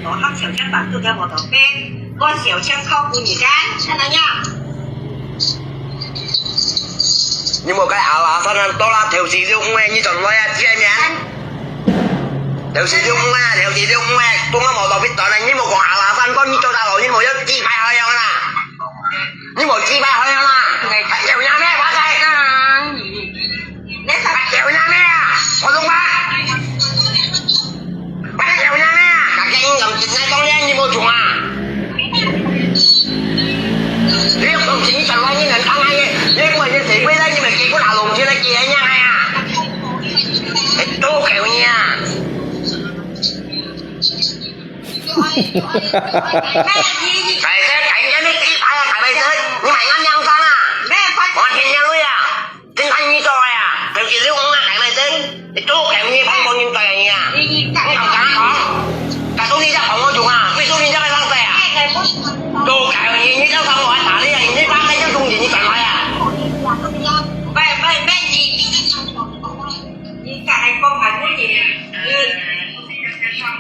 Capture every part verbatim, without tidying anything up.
我喊小强帮助，叫我到背，我小强靠不你干，看到没有？你莫个阿拉善人到啦，頭四六五个，你轉來啊，見面。頭四六五啊，頭四六五啊，東阿毛到必斷啊，你莫講阿拉善，講你做大佬，你莫要雞排好樣啦。你莫雞排好樣啦，還有人咩？我在。還有人咩啊？普通話。 真看你做个啊，就是你講个係咪真？你做个你幫忙人做个你啊？你講講講，假如你在幫我用啊，為什麼你在那上班啊？做个你，你在幫我打你啊，你把那就用你，你轉來啊？你敢來講啊，你，你，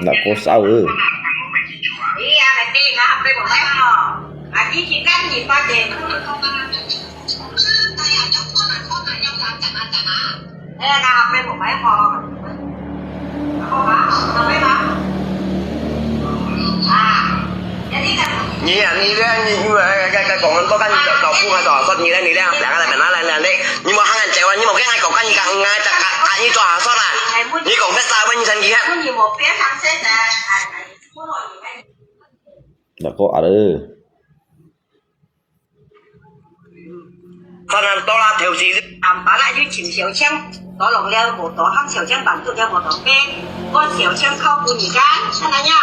那个啥呃。你啊，還對啊，還對我還好。啊，你去跟你發展。你啊，你咧，你，你，哎，哎，哎，講很多，看你找，找不，還找，說你咧，你咧，兩個人本來來，來，來，你莫喊人走啊，你莫跟人講，跟你講，哎，這個，啊，你做下說啦，你講這三分一神奇啊。那个啊咧。 當然多啦，頭先。暗晡啦，有請小強，多弄了無多，喊小強幫助了無多，我小強靠不你干，看到沒有？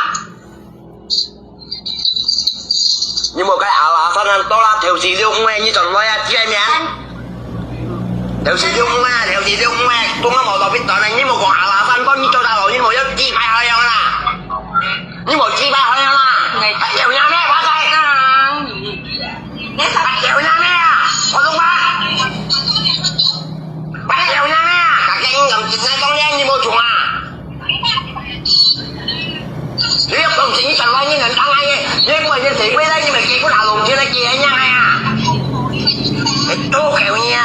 你莫个阿拉，當然多啦，頭先六五个，你轉來啊，見面。頭先六五个，頭先六五个，東阿毛到必斷个，你莫講阿拉，三個你做大佬，你莫要雞排好樣啦。 你莫雞排好樣啦，還有人咩？我在。還有人咩啊？普通話。還有人咩啊？大家應該知道講你，你莫衝啊。你要講真，你轉來你能當然个，你不然你誰會來你們給不拿攏起來給人家呀？都給你啊！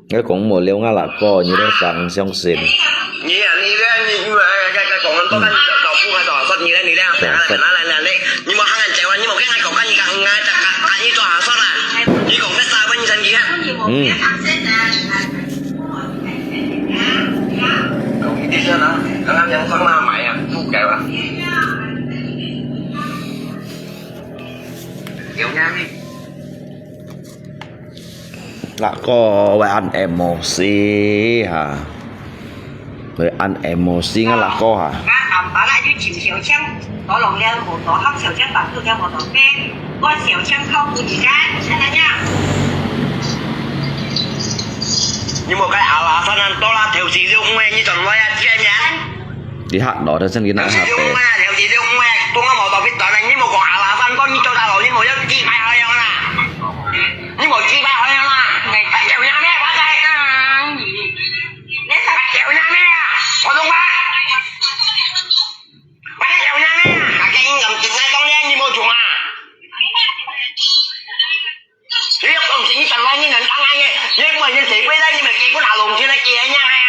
你講無了，𠊎老哥，你都相相信。你啊，你咧，你，你，哎，哎，哎，講很多，你找，找不，還找，說你咧，你咧，來，來，來，來，你莫喊人走啊，你莫跟人講，跟你講，哎，這個，跟你做下算啦，你講這三分一神奇啊。嗯。你這呢，剛剛陽光那買啊，不改了。有壓力。 老哥會恁emosi哈，會恁emosi啊，老哥哈。你莫該阿拉善人到啦，頭四六五个，你轉來啊，見面。 你嚇到，但是你那下背。你要講真，你轉來，你能當然个，你不然你誰會來，你們給不拿攏起來給人家呀？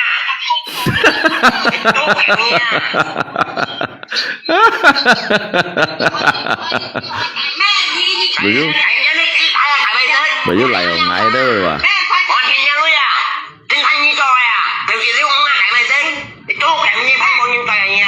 都給你啊！不用，不用來用挨的吧？我天天會啊，真看你做呀，就是你講啊，還沒生，你都給你幫忙人做呀。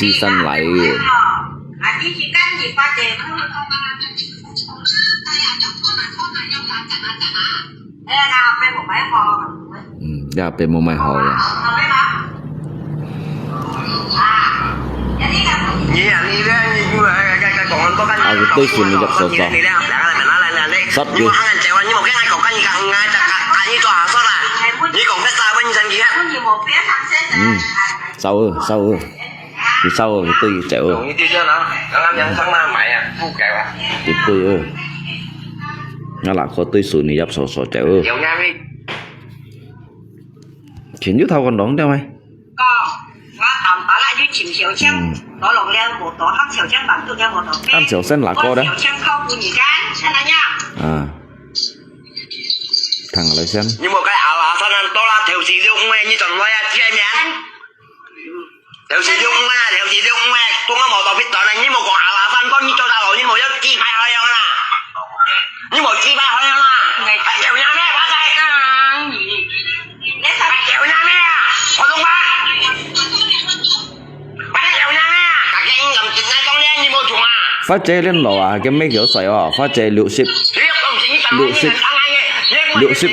西山來的。嗯，這邊無賣好了。啊，佢對手你入手手。殺佢。嗯，燒啊，燒啊。佢燒啊，佢對佢走啊。佢對啊。𠊎那個對手你入手手走啊。前有頭講講掉咩？講，𠊎淡薄仔有尋小青，嗯。攞兩輛摩托，喊小青辦都輛摩托。喊小青哪個呢？小青靠近你間，看哪樣？啊。聽下來先。你莫該阿拉山人多啦，頭四六五个，你轉來啊，見面。頭四六五啊，頭四六五个，都我無到必斷啊，你莫講阿拉山多，你做大佬，你莫要雞排好樣啦。你莫雞排好樣啦。哎，有人咩？我在。哎，有人咩啊？普通話。 花姐恁老啊，還無幾多歲哦？花姐六十，六十，六十，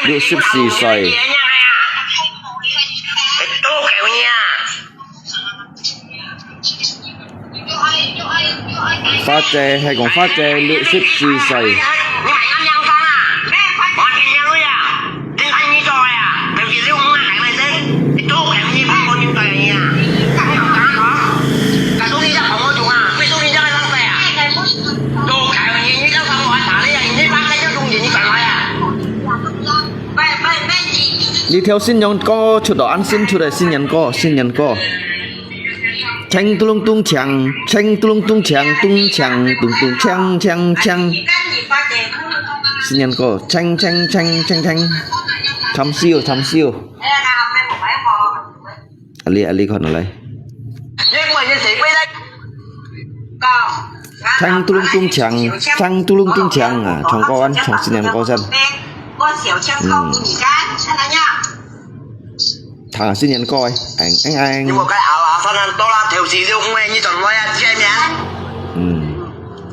六十四歲。花姐，還講花姐六十四歲。 你挑新年歌出到恁新出个新年歌，新年歌。 鏘咚隆咚鏘，鏘咚隆咚鏘，咚鏘咚咚鏘鏘鏘。新年歌，鏘鏘鏘鏘鏘。參燒，參燒。阿里，阿里，看下來。鏘咚隆咚鏘，鏘咚隆咚鏘啊！唱歌啊，唱新年歌先。嗯。 聽新年歌誒，哎，哎，哎。你莫該阿拉山人多啦，頭四六五个，你轉來啊，見面。嗯。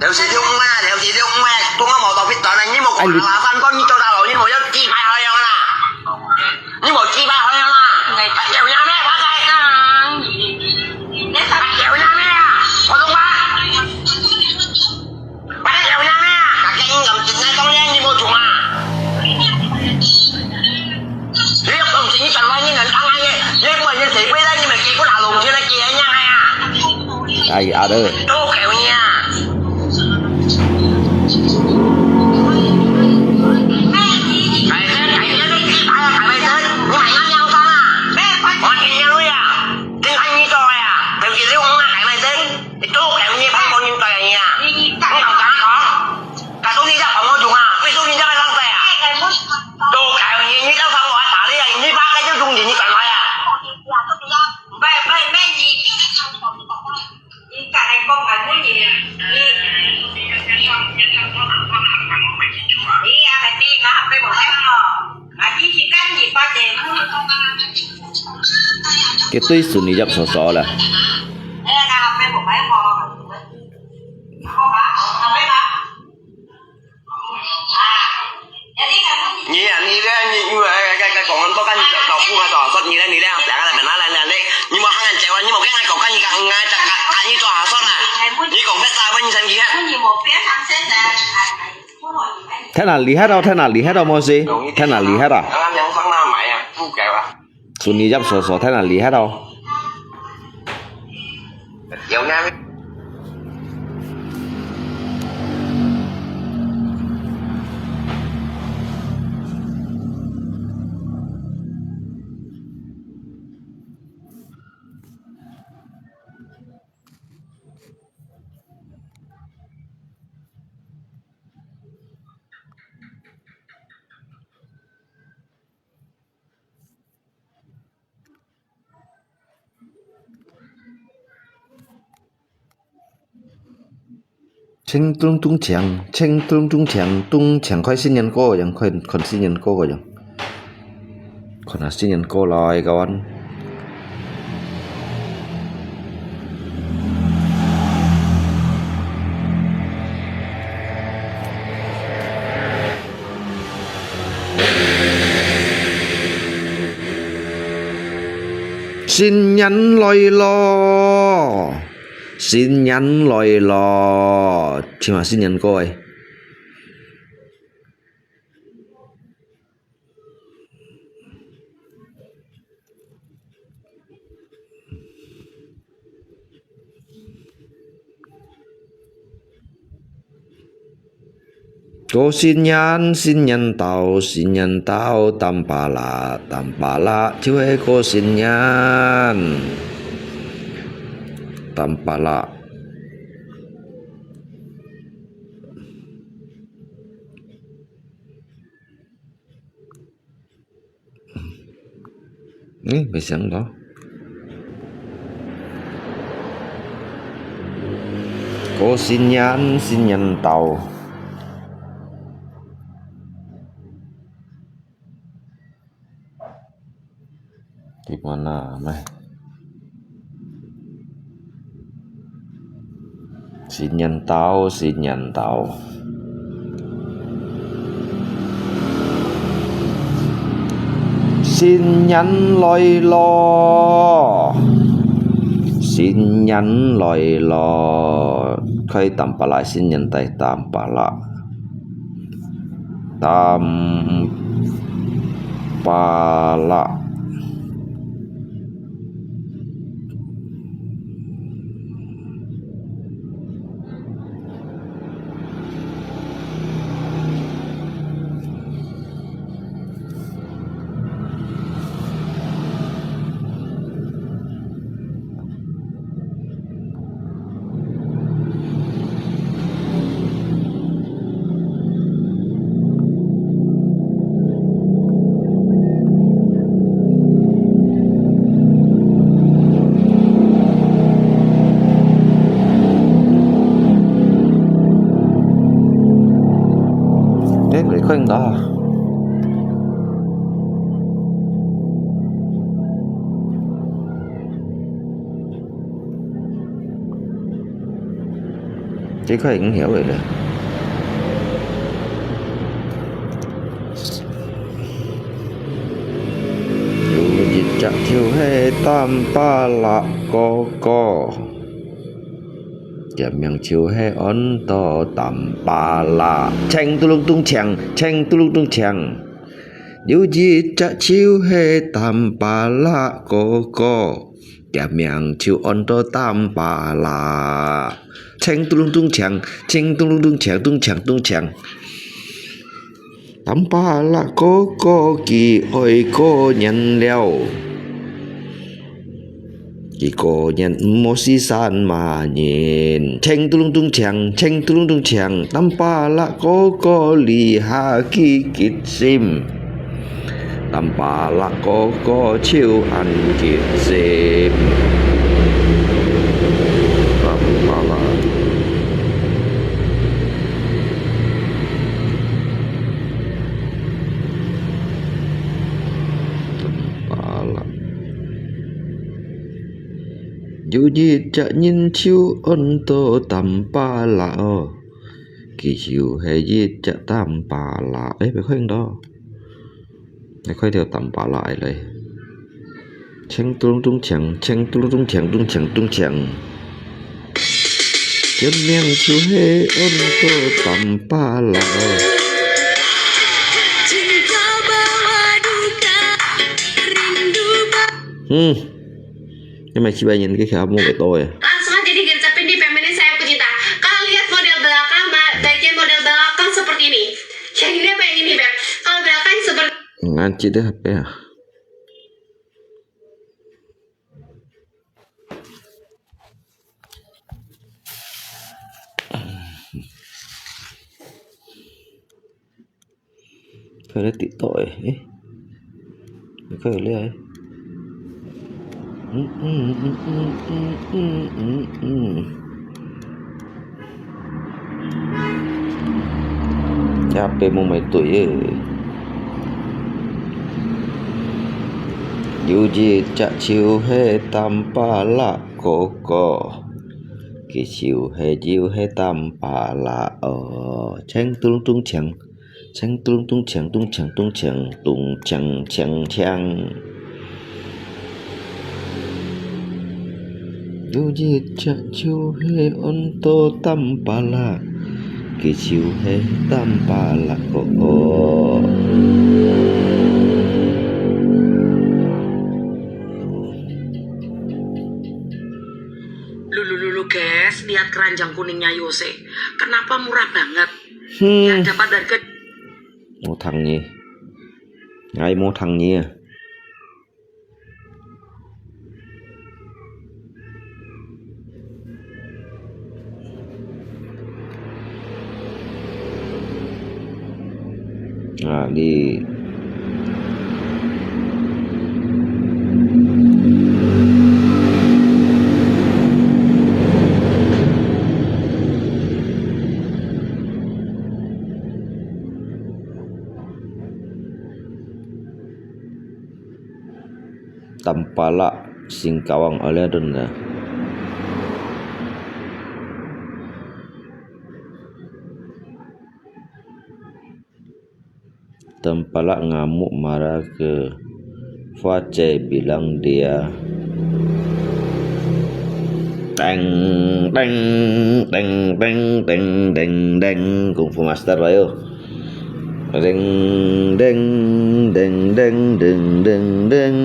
頭四六五啊，頭四六五个，都我無到必斷啊，你莫講阿拉山多，你做大佬，你莫要雞排好樣啦。你莫雞排好樣啦。哎，有人咩？我在。哎，有人咩啊？普通話。 哎呀，都。 你都係你幫我人對人啊！你敢敢講？假如你在幫我用啊，為什麼你在那浪費啊？都係你，你在幫我打你啊！你把該就用你，你敢來啊？絕對順利入所所啦。你啊，你咧，你，你，哎，哎，哎，講恁多，跟你老公啊，做啥？你咧，你咧，兩個人本來來，來，你，你無喊人結婚，你無跟人講，跟你講，哎，這個，啊，你做啥啦？你講這啥？問你生氣啊？太難理解了，太難理解了，莫西，太難理解了。啊，兩方那買啊，不改啊。順利入所所，太難理解了。有呢。鏘咚咚鏘，鏘咚咚鏘，咚鏘，開新年歌，樣開，開新年歌个樣。看下新年歌來个完。 新年來咯，新年來咯，唱下新年歌誒。 過新年，新年到，新年到，當巴拉，當巴拉，就係過新年。當巴拉。 誒，毋想到。過新年，新年到。 Di mana, meh? 新年到，新年到。新年來咯，新年來咯，開當巴拉，新年到當巴拉。 當巴拉。 誒，佢看毋到啊。 這塊已經曉了咧。有一隻就係當巴拉哥哥，佢名就係安到當巴拉，鏘嘟隆咚鏘，鏘嘟隆咚鏘。 有一隻就係當巴拉哥哥，佢名就安到當巴拉。鏘嘟隆咚鏘，鏘嘟隆咚鏘，咚鏘咚鏘。當巴拉哥哥佢愛過年了。 佢過年毋好死三萬人，鏘嘟隆咚鏘，鏘嘟隆咚鏘，當巴拉哥哥這下幾吉心，當巴拉哥哥就恁吉心。當巴拉，當巴拉。有一隻人就安到Tampalak哦，佢就係一隻Tampalak。誒，別看到，來看條Tampalak來。鏘咚咚鏘，鏘咚咚鏘，咚鏘咚鏘。這名就係安到Tampalak哦。嗯。 Ini masih banyak lagi kamu betul ya. Langsung aja digercepin di pemainnya saya pecinta. Kalau lihat model belakang, ma-, bagian model belakang seperti ini. Yang ini apa yang ini, Beb? Kalau belakang seperti Ngaji deh apa ya? 佢咧跌倒誒，誒，佢有咧誒。嗯嗯嗯嗯嗯嗯嗯嗯。這邊無乜對誒。有一隻就係Tampalak哥哥，佢就係就係Tampalak哦，鏘咚咚鏘。 鏘咚咚鏘咚鏘咚鏘咚鏘鏘鏘。有一隻就係安到Tampalak，佢就係Tampalak哥哥。Lu, lu, lu, lu, guys, lihat keranjang kuningnya Yose. Kenapa murah banget? Hmm. Ya, dapat harga 無聽你，𠊎無聽你啊。啊，你 Tampalak Singkawang Island na. Tampalak ngamuk marah ke Face bilang dia. Teng, teng, teng, teng, teng, teng, teng. Kung Fu Master lah, yo. Deng, deng, deng, deng, deng, deng, deng.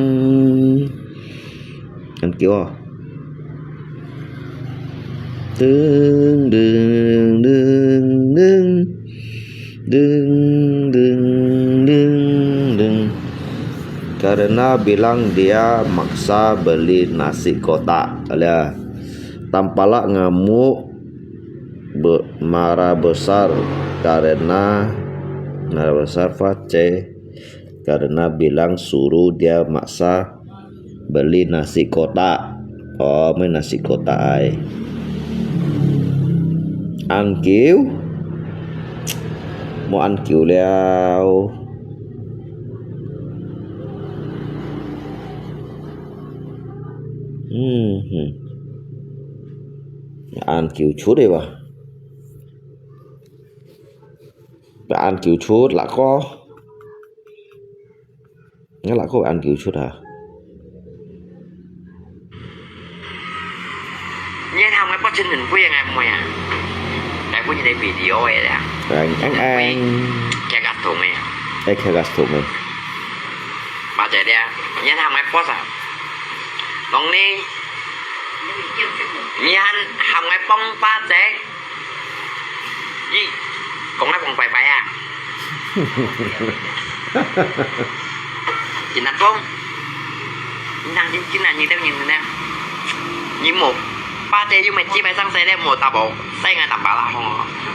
Kan kêu à? Deng, deng, deng, deng. Deng, deng, deng, deng. Karena bilang dia maksa beli nasi kotak. Alah, Tampalak ngamuk be-, marah besar karena, marah besar Face karena bilang suruh dia maksa beli nasi kotak. Ơ, mua nasi kotak ai. Ăn kiu. Mua ăn kiu liao. Hmm, hmm. Ăn kiu chut đi ba. Ăn kiu chut là có. Ngă lạ kô ăn kiu chut hả? Ngiên hàm ngài bớt chân nền quê ngài mùi à? Ngài quên nhìn video ấy à? Anh, anh, anh. Kia gắt thùng ấy à? Ê, kia gắt thùng ấy. Ba chế đi à? Ngiên hàm ngài bớt à? Lòng ni. Ngiên hàm ngài bông ba chế. Ih, kong ai kong pai pai ah. Chính là kong. Nang chính chính là như đâu nhìn nè. Như một ba tê, nhưng mà chỉ phải sang xe đây một tàu bộ. Xe ngay tàu bảo là không.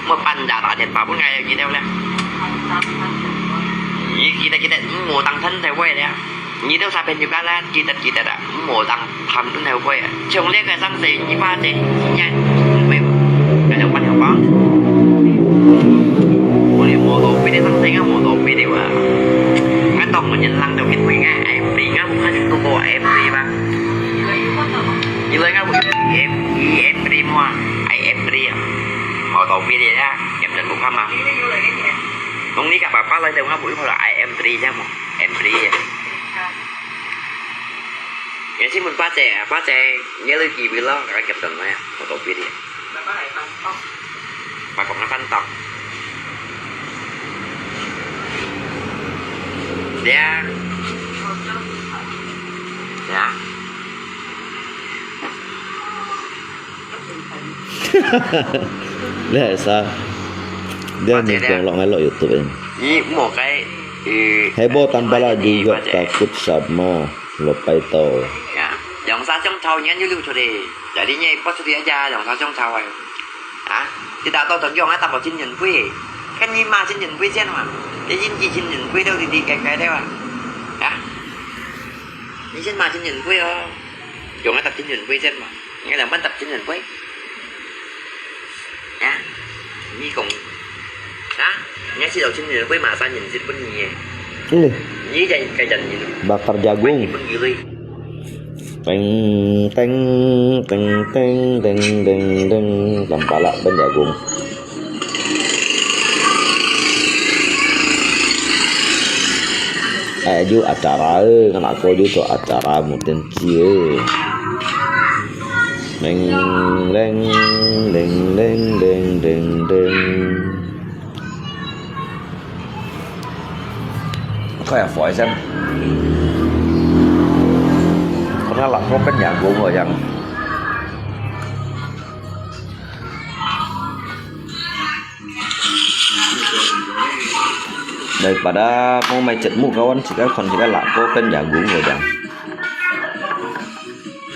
Một bàn giả tạo điện thoại bốn ngày như đâu nè. Ý kita kita một tăng thân theo quay đấy. Nhi têu sa phen yu ka la, chi tet chi tet a, mò tang tham tun thèu koi a. Chiông liak ke sang se, nhi pha che, nhi nyan, nhi mei, ka chong pan hiao pang. Mò li mò to pi de sang se nga, mò to pi de wa. Nga tong mò nyen lang têu kit mei nga, ai pi nga, mò kha chu tu ko ai pi ba. 你來𠊎屋，E M，E M three麼？I M three啊？無道理的啦，驗證無看嘛。當你个爸爸來到𠊎屋，佢可能I M three啫嘛，M three啊。也是問八姐啊，八姐，你來幾位咯？𠊎驗證來啊，無道理的。八公那半島。對啊。對啊。 你係啥？你係人講落，𠊎落YouTube个。你莫該，呃，係無？Tanpa laju juga takut sama, lo pai to. Ya, yang sa chong chau nyan yu lu chode. Jadi nye pot chode aja yang sa chong chau ai. Ah, kita to tong yong ai ta po chin nyen pui. Kan ni ma chin nyen pui chen ma. Ye yin ji chin nyen pui dau di di kai kai dau ah. Ya. Ni chin ma chin nyen pui oh. Yong ai ta chin nyen pui chen ma. Nghe là bắt tập chính mình quay. Hả? Nhi cũng. Hả? Nghe xin đầu chính mình quay mà sao nhìn xin quên nhỉ? Ừ. Nhi dành cái dành nhìn. Bakar jagung. Quên nhỉ quên nhỉ lui. Teng, teng, teng, teng, teng, teng, teng. Tampalak ban jagung. Ai, aju acara, eh, anak ko aju tu acara mungkin cie. Leng, leng, leng, leng, leng, leng. Ko ya foi sen. Ko na lak ko pen ya gong ko yang. Daripada ko mai chat mu kawan sika kon sika lak ko pen jagung ko jang.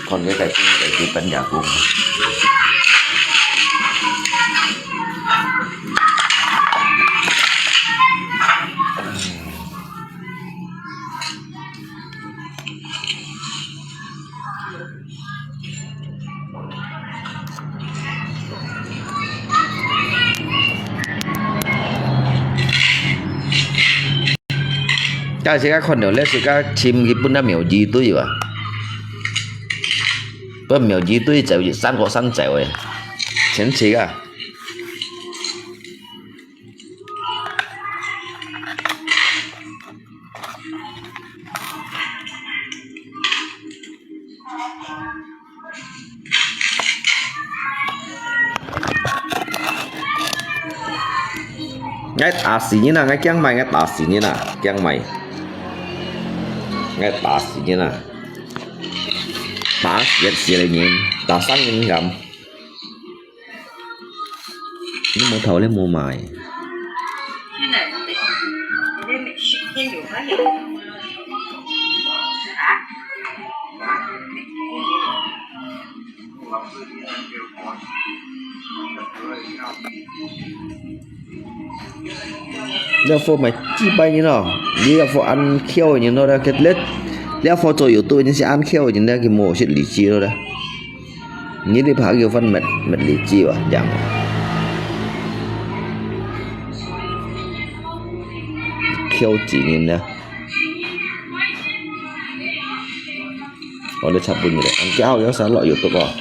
Kon ke kai kai pen jagung. Ka sika khon deu le sika chim ki pun na miao ji tui wa. Pun miao ji tui zeu san ko san zeu e. Chen sika. Ngai ta si ni na, ngai kiang mai, ngai ta si ni na, kiang mai. Ngai ta si ni na. Ta si si le ni, ta sang ni ngam. Ni mo thau le mo mai. Liak fo mai chi pai ni no, liak fo an khiau ni no da ke let, liak fo cho YouTube ni si an khiau ni da ke mo sit li chi lo da. Ni li pha kiu fan met, met li chi wa jang. Khiau chi ni da. Ôi, lê chap bun lê. Ang kiao yong sa lo YouTube oh.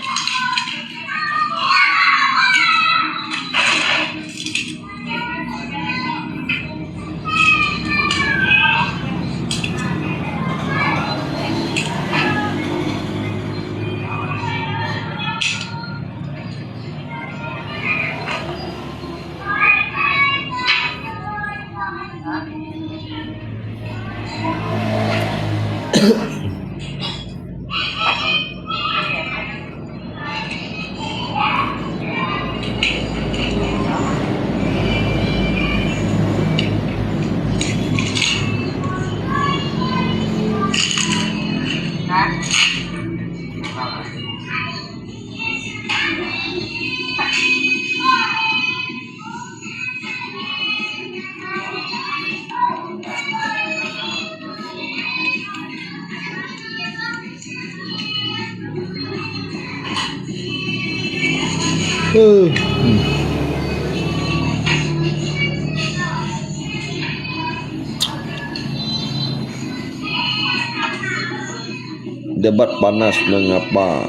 Debat panas mengapa?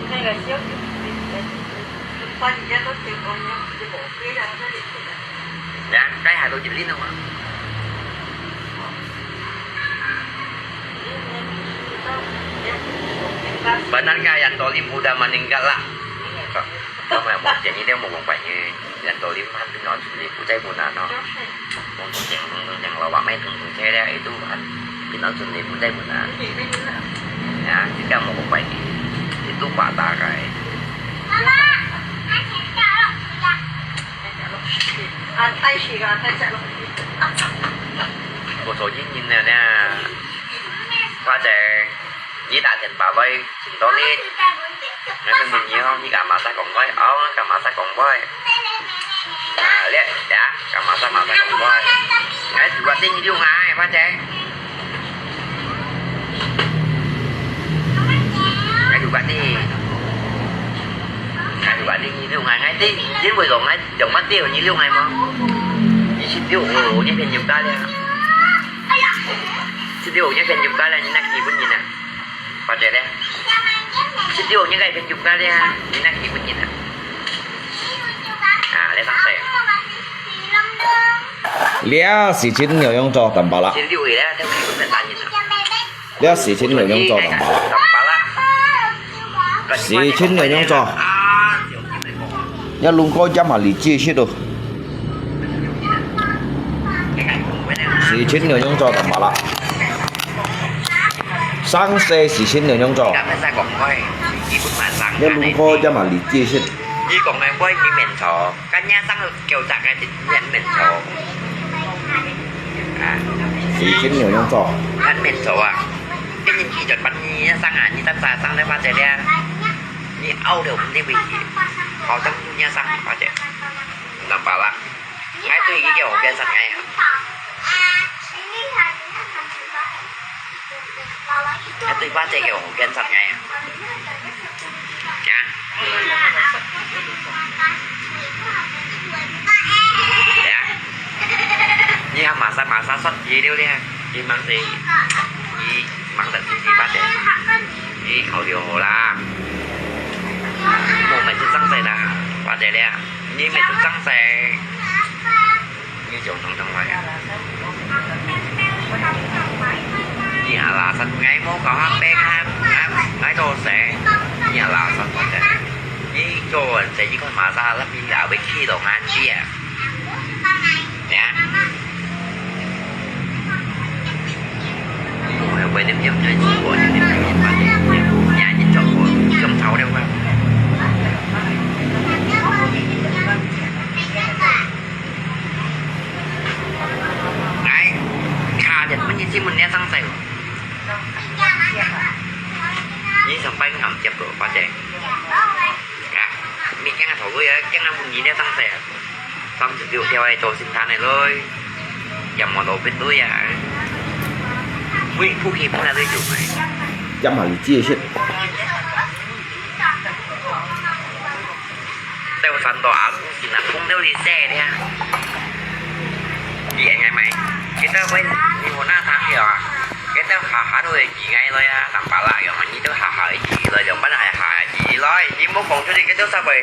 呀，該下都一輪了嘛。Benar nggak Yantolim udah meninggal lah? Kamu yang mau jadi dia mau banyak. Yantolim kan pindah sini, pucai guna no. Mungkin yang, mungkin yang lawak main tungtung saya itu kan pindah sini, pucai guna. Ya, kita mau banyak. Itu patah kai. 我做演員了呢，花姐，你打電話來，請到你，𠊎問問你哦，你敢馬上講話？哦，敢馬上講話？啊，你呀，敢馬上馬上講話？哎，如果你有愛，花姐。 Ngai duga ni. Ngai duga ni, ni liu ngai ngai ti. Ni wei dong ngai, dong mat ti, ni liu ngai mo. Ni sit liu, oh, ni phen yup ta lia. Sit liu, ni phen yup ta lia, ni nak ki bun ni na. Pa che lia. Sit liu, ni ngai phen yup ta lia, ni nak ki bun ni na. Ah, lia sang sai. Lia, si chin nyo yong cho tam pa la. Sit liu, lia, teo ki bun phen ta ni na. 這四千兩張做淡薄啦。四千兩張做。這龍哥飲下荔枝食咯。四千兩張做淡薄啦。生食四千兩張做。這龍哥飲下荔枝食。你講个話，你明錯。 Kan nyasang kêu cak ngai nyan men cho. Ah. 四千兩張做。Nyan men cho ah. Kan nyan ki chọn bắn ni nyasang ah, ni tan sa sang le pa che lia. Ni au le um ni wi. Hao tang nyasang pa che. Nampak lah. Ngai tu ki kêu kian sat ngai. Ngai tu pa che kêu kian sat ngai. Ya. Ya. Ni ha masa masa sot ji liu lia. Ni mang si. Ni mang tak si si pa che. Ni khâu liu ho la. Mo mai si sang sai la. Pa che lia. Ni mai si sang sai. Ni chong chong chong lai. Ni ala san ngai mo kau ha peng ha, ngai, ngai to se. Ni ala san mo te. Ni cho se ni kon ma sa la pi la we ki lo ngan chi a. Ya. Mo he we ni yong ngai chi ko ni ni ni pa ni. Ya ni chong ko, yong chao liu ha. Ngai, kha lian mun ni si mun lia sang sai. Ni sang pai ngam tiap ko pa che. Ka, mi kiang a thau ko ya, kiang a mun ni lia sang sai. Sam si liu tiao ai to sin than ai loi. Yam mo to pit loi ya. Ui, phu ki phu na loi ju mai. Yam ha li ji sit. Têu san to a, sin a phung têu li se lia. Yi ngai mai. Kita wen, ni mo na thang yo a. Kita ha ha to yi ngai loi a, tam pa la yo, ni to ha ha yi loi, yong ban ha ha yi loi. Ni mo kong chu ni kita sa bai.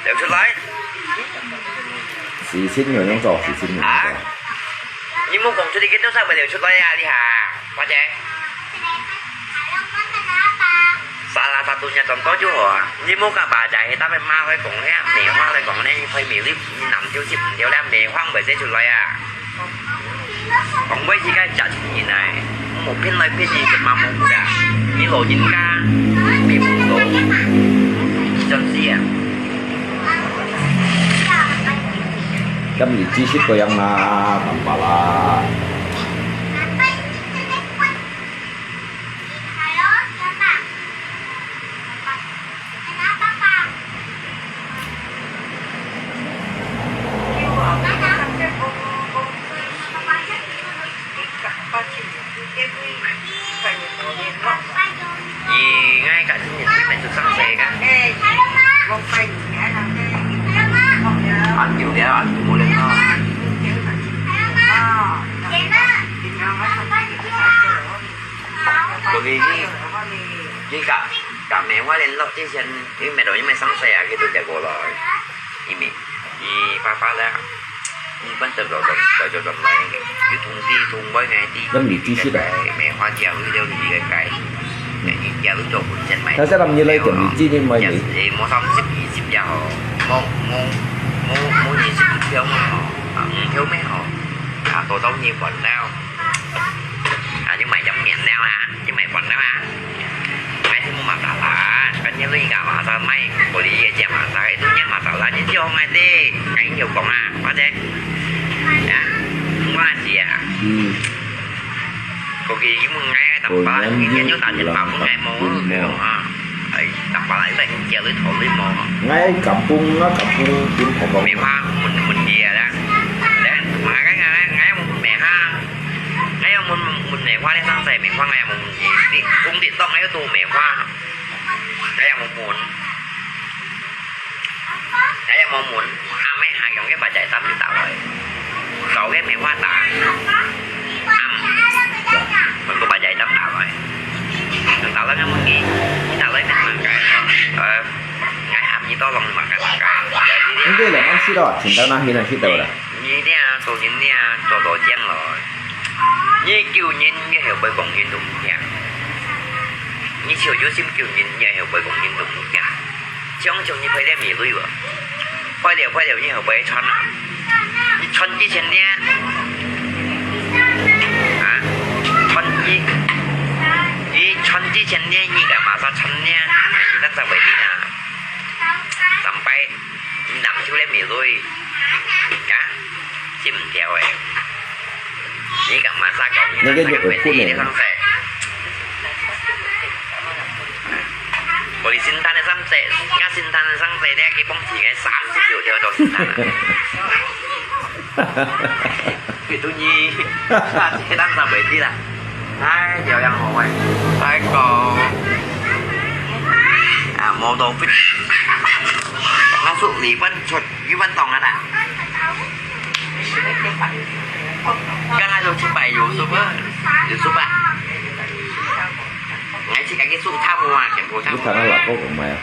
Liu chu lai. 四千兩張做，四千兩張做。 Ni mo kong chu ni kita sa bai liu chu lai a, li ha. Pa che. Salah satunya contoh juga. Ni mo ka ba jai, tapi ma hoi kong ne, me hoi lai kong ne, hoi mi li, ni nam tiu sip tiu le, me huang bai se chu lai a. Kong bai ji kai jat ni nai. Mo pin lai pin ni, ma mo ku da. Ni lo yin ka, me mo lo. Jan si a. Tam li ji sit ko yang na, tam pa la. Yi ngai ka sin ni mai tu sang se ka. An tiu lia, an tiu mo lia. 梅花聯絡之前，因為梅花，因為上世啊，佢都接過來，因為佢爸爸啦，日本得到，得到，得到來，佢同志同外个地，那麼你繼續的。該梅花交流了你个該，你交流做本身買。他在他們那來講，你今天買没？也是，無三十、二十也好，無，無，無，無二十票嘛吼，啊，五票咩吼，啊，多少年還了，啊，就買張面了啊。 你買飯了嘛？𠊎係無麼个啦，跟你講嘛，啥買，無理个講嘛，啥，一定要嘛，啥啦，你叫𠊎的，𠊎有講啊，或者，啊，我是啊，嗯，過去佢問𠊎，當巴拉，佢就打電話問𠊎無，啊，哎，當巴拉，你叫你討論無？𠊎敢講，𠊎敢講，講好講。梅花，問，問題啊，來，來，𠊎，𠊎，𠊎，𠊎問梅花。 𠊎有問，問梅花个上世，梅花𠊎有問你，你，講你當𠊎有做梅花，𠊎有問，𠊎有問，阿姆下用个八仔擔打來，搞个梅花打，啊，問个八仔擔打來，打來𠊎問你，你打來你問个，呃，𠊎喊你到攏問个，問个，你對了，俺知道，請到那邊去的了。 你這做人這做到將來，你救人你後背講人都毋聽，你少有心救人，你後背講人都毋聽。像像你拍了米類無？拍了拍了，你後背穿啊？你穿之前呢？啊？穿你，你穿之前呢？你幹嘛說穿呢？你那在外地呢？上班。 你男手咧面對，啊？心毋跳誒。你講嘛啥講？你个肉會滾誒。上世。我哋聖誕个上世，𠊎聖誕个上世，你還去蹦極个三十六條做聖誕啊？ 佢都你，啊，這單上袂知啦。哎，這樣好誒。哎，講，啊，無到分，那是離婚出，離婚檔啊啦。剛剛就七百九十吧，九十吧。哎，這個給數差不多啊，全部差不多。你看他老公怎么样？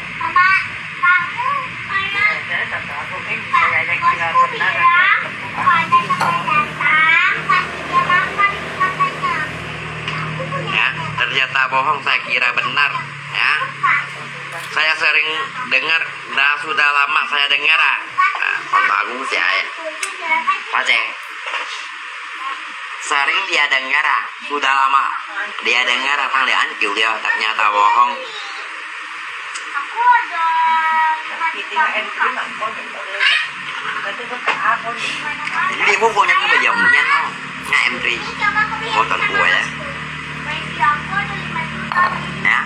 Ya, ternyata bohong, saya kira benar. Ya, saya sering dengar, dah sudah lama saya dengar ah. Nah, kalau aku sih, ya. Paceng. Sering dia dengar ah, sudah lama dia dengar ah, tang lian kiu dia, ternyata bohong. Hindi mo po niya ko yung yan, no? Nga M three. Motor po ya. Ya?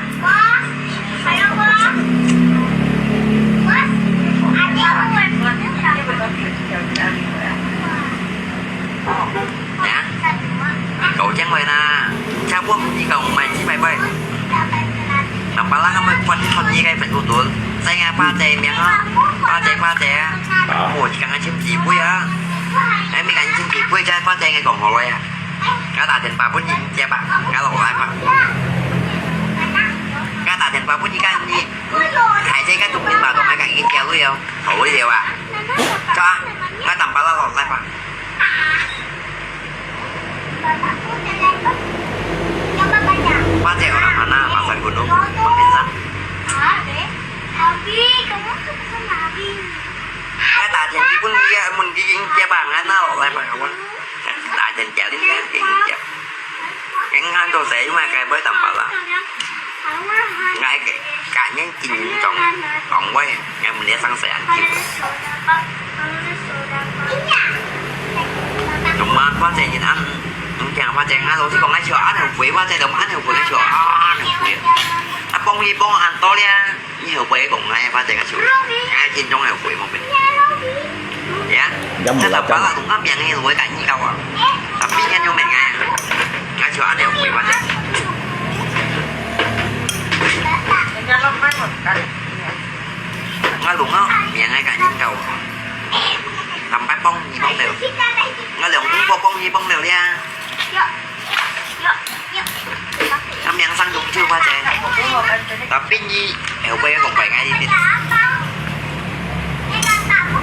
Ya? Kau cang wai na. Cang pun ni kau mai ci pai pai. Nampak lah kamu kuat di sini kai betul. Saya ngai pa cai miang ah. Pa cai, pa cai ah. Ah. Oh, jangan cim ci pui ah. Eh, mi kan cim ci pui cai pa cai ngai kong hoi ah. Kau tak den pa pun ni, siapa? Kalau lai pa. Kau tak den pa pun ni kan ni. Hai cai kan tung ni ma dong ai kan ni dia lui ah. Hoi dia wa. Cak, ngai tam pa la lo lai pa. Paceng orang mana? Pasar Gunung, Bang Pinsan. Ngai ta jen pun dia mun ging dia bang ana lo lai pa kawan. Ta jen jalin dia ging dia. Keng han to sai ma kai bai tam pa la. Ngai ke, ka nyen kin tong, tong wai, ngai mun dia sang sai an kiu. Tong ma pa cai nyen an, tong kiang pa cai ngai lo si kong ngai chua an hau bui, pa cai dong an hau bui, ngai chua an hau bui. A bong hi bong an to lia, ni hau bui kong ngai pa cai ngai chua. Ngai kin tong hau bui mong bin. Ya. Jam ta mula ta pa la jam. Tong ka miang ni lo ka ni ka wa. Tapi kan yo meng ngai. Ngai chua an hau bui pa cai. Nga lung a, miang ai ka ning kau. Tam pai pong ni pong leu. Nga lung pong pong ni pong leu lia. 他名聲中就發展，tapi你後背講拜𠊎一點。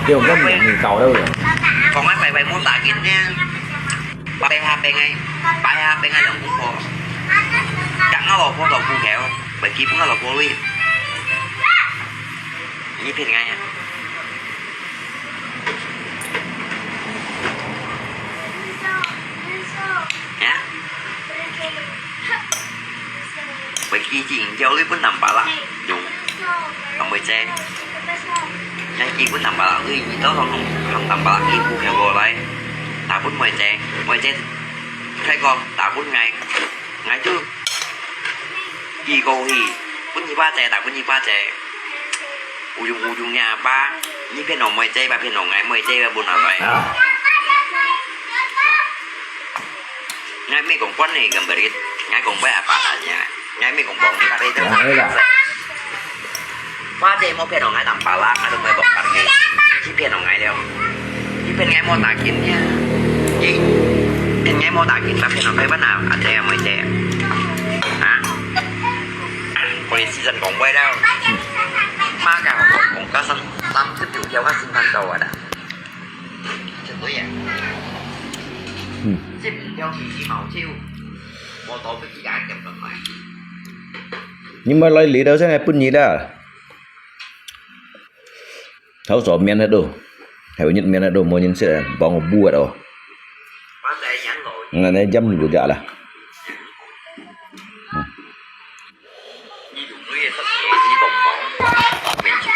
用个名你搞了个。講个拜拜莫打緊呢，拜下拜个，拜下拜个兩公婆，等我老婆老公後，拜基本个老婆位，你騙𠊎呀？啊？ Pergi cing jauh lui pun nampak lah. Yung. Kamu cek. Yang ki pun nampak lah lui. Itu orang orang nampak lah. Ibu kau boleh. Tak pun mau cek. Mau cek. Khai ko. Tak pun ngai. Ngai tu. Ki ko hi. Pun iba cek. Tak pun iba cek. Ujung-ujungnya apa? Ni phen nong moi cai, ba phen nong ngai moi cai, ba bun apa? Ah. Ngai mi kong pon ni gambar it. Ngai kong bai apa tanya. Ngai mi kong bong kar itu. Ya, ya. Ba cai mo phen nong ngai tam pala, ngai tu moi bong kar ni. Ni phen nong ngai liao. Ni phen ngai mo takin ya. Ni phen ngai mo takin, ba phen nong ngai ba na, ada yang moi cai. Ha? Polisi dân kong bai liao. Má cả kong kong cá săn, tám chín triệu theo các sinh viên đâu à đã. Chừng tuổi à? Ừ. Xếp theo thì đi màu chiêu. Mô tô cái gì ai chậm lắm mày. Nhưng mà lấy lý đâu thế này, bún gì đó. Thấu số miễn hết đâu. Hãy biết miễn hết đâu, mua nhân sẽ bằng bùa đâu. Má tay nhắn rồi. Ngày nay dăm bùa gạ là. Ừ. Nyi dùm lui sat miêu nyi bông bông. Mèn chua.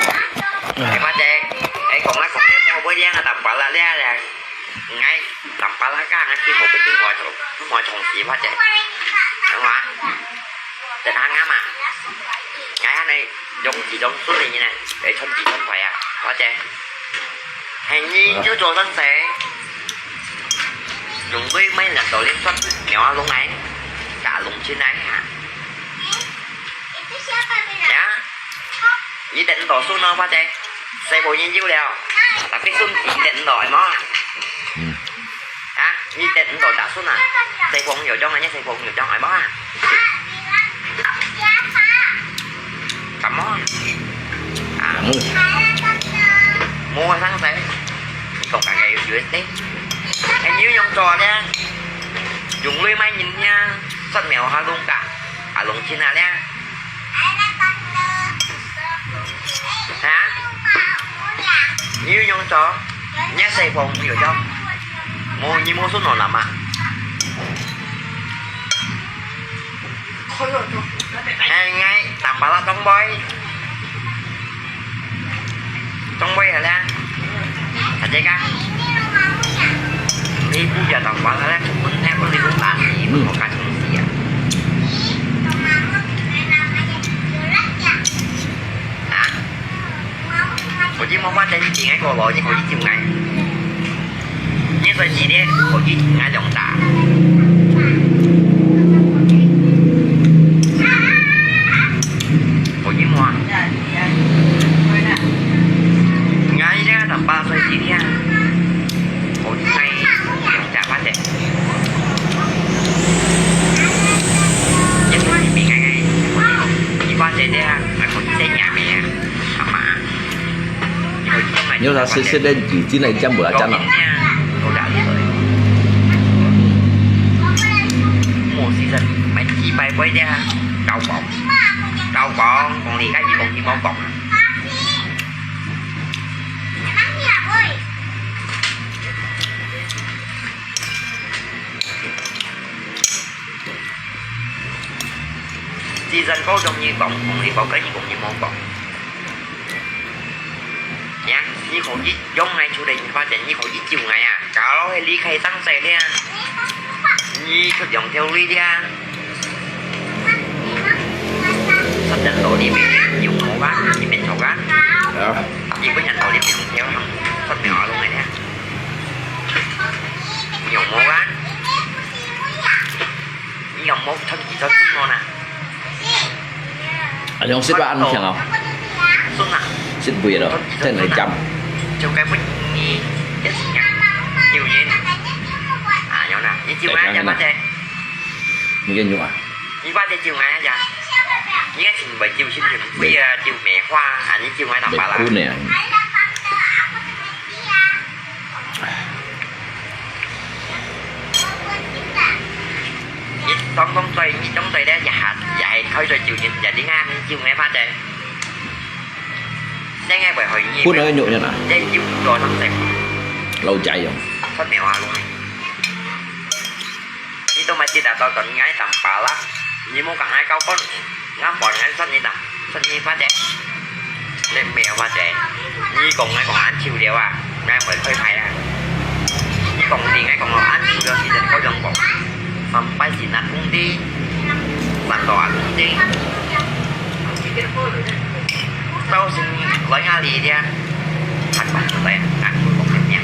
Ê, pha chè. Ê, kong la kong la mo bơi liang a, tam pala liang liang. Ngai, tam pala ka ngai, ki mo bơi tu mo chong, tu mo chong si pha chè. Đúng không? Chè thang ngam à. Ngai hả này, dòng gì dòng suốt này như này. Ê, chon gì chon phải à. Pha chè. Hình như chú chùa Tân Sẻ. Dùng với mấy lần đầu liên xuất, nếu lông này, cả lông trên này hả? Dạ. Yi ten to sun no pha chè. Sai po yin yu liao. Tapi sun yi ten to ai mo. Hmm. Ha? Yi ten to da sun à. Sai po yu jong, sai po yu jong ai mo ha. Kam mo. À. Mu sang sai. Kong kang U S D. Ai yu yong to liang. Dùng lui mai yin nha. Sat mèo ha lung ka. À lung chin à liang. Hả? Nhi yong cho. Nhớ xe phòng nhiều cho. Mô nhi mô số nó lắm à. Hai ngày tạm bảo là trong bói. Trong bói hả la? Hả chị ca? Đi bu giờ tạm bảo là la. Chúng mình theo con đi cũng tạm. Đi một cái cũng gì à. Hả? Có chứ mong phát đến chị ngay cô lo chứ có chứ chịu ngay. Nhưng rồi chị đi có chứ ngay lòng ta. Có chứ mua. Ngay chứ tầm ba rồi chị đi à. Có chứ ngay lòng ta phát đến. Nhất là chị bị ngay ngay. Chị qua chị đi à. Mà có chị nhà mẹ. Nếu là xếp xếp đến gì, chứ này trăm bữa trăm lắm. Cao bóng. Cao bóng, còn đi cái gì còn đi bóng bóng. Chỉ dân có trong như bóng, còn đi bóng cái gì cũng như bóng bóng. Nhá, nhi khổ ít, giống ngày chủ đề nhi phát triển nhi khổ ít chiều ngày à. Cáo lối lý khai tăng xe đi à. Nhi khớp dòng theo lý đi à. Sắp nhận tổ đi mẹ, dùng mẫu bác, nhi bên chậu bác. Dạ. Nhi có nhận tổ đi mẹ không theo không? Sắp mẹ ở luôn này nè. Dùng mẫu bác. Nhi dùng mẫu thân chỉ cho chúng nó nè. Anh không xếp ăn thiệt không? Xuân à? Xếp bùi đó, thế này chậm. Châu cái bút nhi, chết sinh nhá. Chiều nhi. À, nhau nè. Nhi chiều Tại ai sao chậm thế này? Nhi cái nhũ à? 你把這酒𠊎呀，你愛尋位酒先，你不要酒梅花，啊，你酒𠊎當巴拉。梅花呢？你當當醉，你當醉咧，也還也還開醉酒，你也你看你酒梅花的，這個會害你。不能用的啦。這酒多上身。老家用。出名啊，弄。 你都毋知道到底𠊎當巴拉，你莫講𠊎高分，𠊎還𠊎算你當，算你發財，你沒有發財。你講𠊎講恁久了啊，𠊎會開牌啊。你講你𠊎講到恁久了，其實可以用講，三百是拿工地，三到啊工地。 到時來哪裡咧？還講出來，還會講个咩？